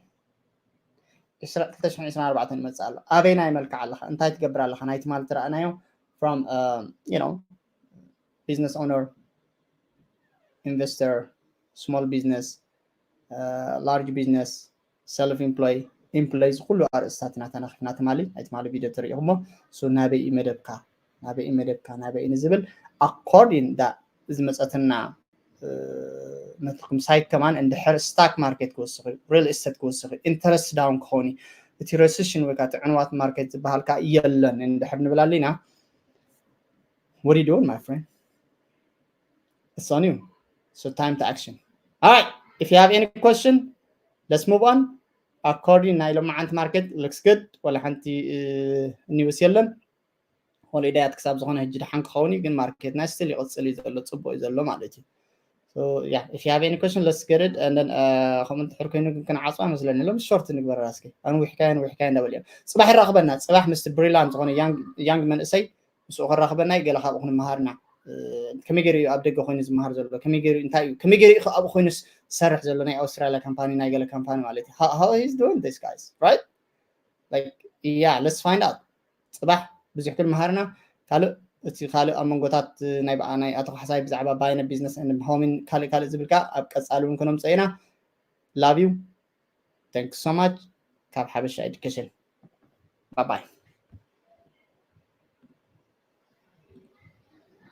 ክልተ ሽሕን ዕስራን ኣርባዕተን ይመፅእ ኣሎ። ኣበይናይ መልክዕ ኣለኻ? እንታይ ትገብር ኣለኻ? ናይ ትማሊ ትረኣናዮ from you know business owner, investor, small business, large business, self employ, employees ኩሉ ኣርእስታት ኢና ተነኺፍና ትማሊ። ናይ ትማሊ ቪድዮ ተሪኢኹሞ። So ናበይ እዩ መደብካ? ናበይ እዩ መደብካ? ናበይ እዩ ንዝብል according ዳ ዝመፀትና ነትኩም ሳይት ከማን እንድሕር ስታክ ማርኬት ክወስኽ እዩ፣ ሪል ስቴት ክወስኽ እዩ፣ ኢንተረስት ዳውን ክኸውን እዩ፣ እቲ ረሲሽን ወይ ከዓ እቲ ዕንዋት ማርኬት ዝበሃል ከዓ የለን እንድሕር ንብል ኣለና። What are you doing, my friend? It's on you. So time to action. All right. If you have any question, let's move on. According ናይ ሎማዓንቲ ማርኬት looks good። ወላ ሓንቲ ኒውስ የለን። ሆሊደያት ክሳብ ዝኾነ ሕጂ ድሓን ክኸውን እዩ፣ ግን ማርኬትና ስቲል ይቕፅል እዩ ዘሎ፣ ፅቡቅ እዩ ዘሎ ማለት እዩ። Yeah, if you have any question, let's get it. And then ከምኡ እንድሕር ኮይኑ ግን ክንዓፅዋ መስለኒ። ሎም ሾርት ንግበረራ እስኪ። ኣንዊሕካዮ ኣንዊሕካዮ እንዳበሉ እዮም። ፅባሕ ይራኽበና። ፅባሕ ምስቲ ብሪላንት ዝኾነ ያንግ መንእሰይ ምስኡ ከራኽበና እዩ። ገለ ካብኡ ክንመሃርና። ከመይ ገይሩ እዩ ኣብ ደገ ኮይኑ ዝመሃር ዘሎ? ከመይ ገይሩ እንታይ እዩ? ከመይ ገይሩ እዩ ኣብኡ ኮይኑ ዝሰርሕ ዘሎ? ናይ ኣውስትራሊያ ካምፓኒ፣ ናይ ገለ ካምፓኒ ማለት እዩ። How he's doing this, guys, right? Like, yeah, let's find out. ፅባሕ ብዙሕ ክንመሃርና። ካልእ እቲ ካልእ ኣብ መንጎታት ናይ በኣ ናይ ኣቶ ካሕሳይ ብዛዕባ ባይነ ቢዝነስ ሆሚን ካልእ ካልእ ዝብል ከዓ ኣብ ቀፃሊ እውን ክነምፀ ኢና። Love you. Thanks so much. ካብ ሓበሻ ኤዱኬሽን። Bye bye.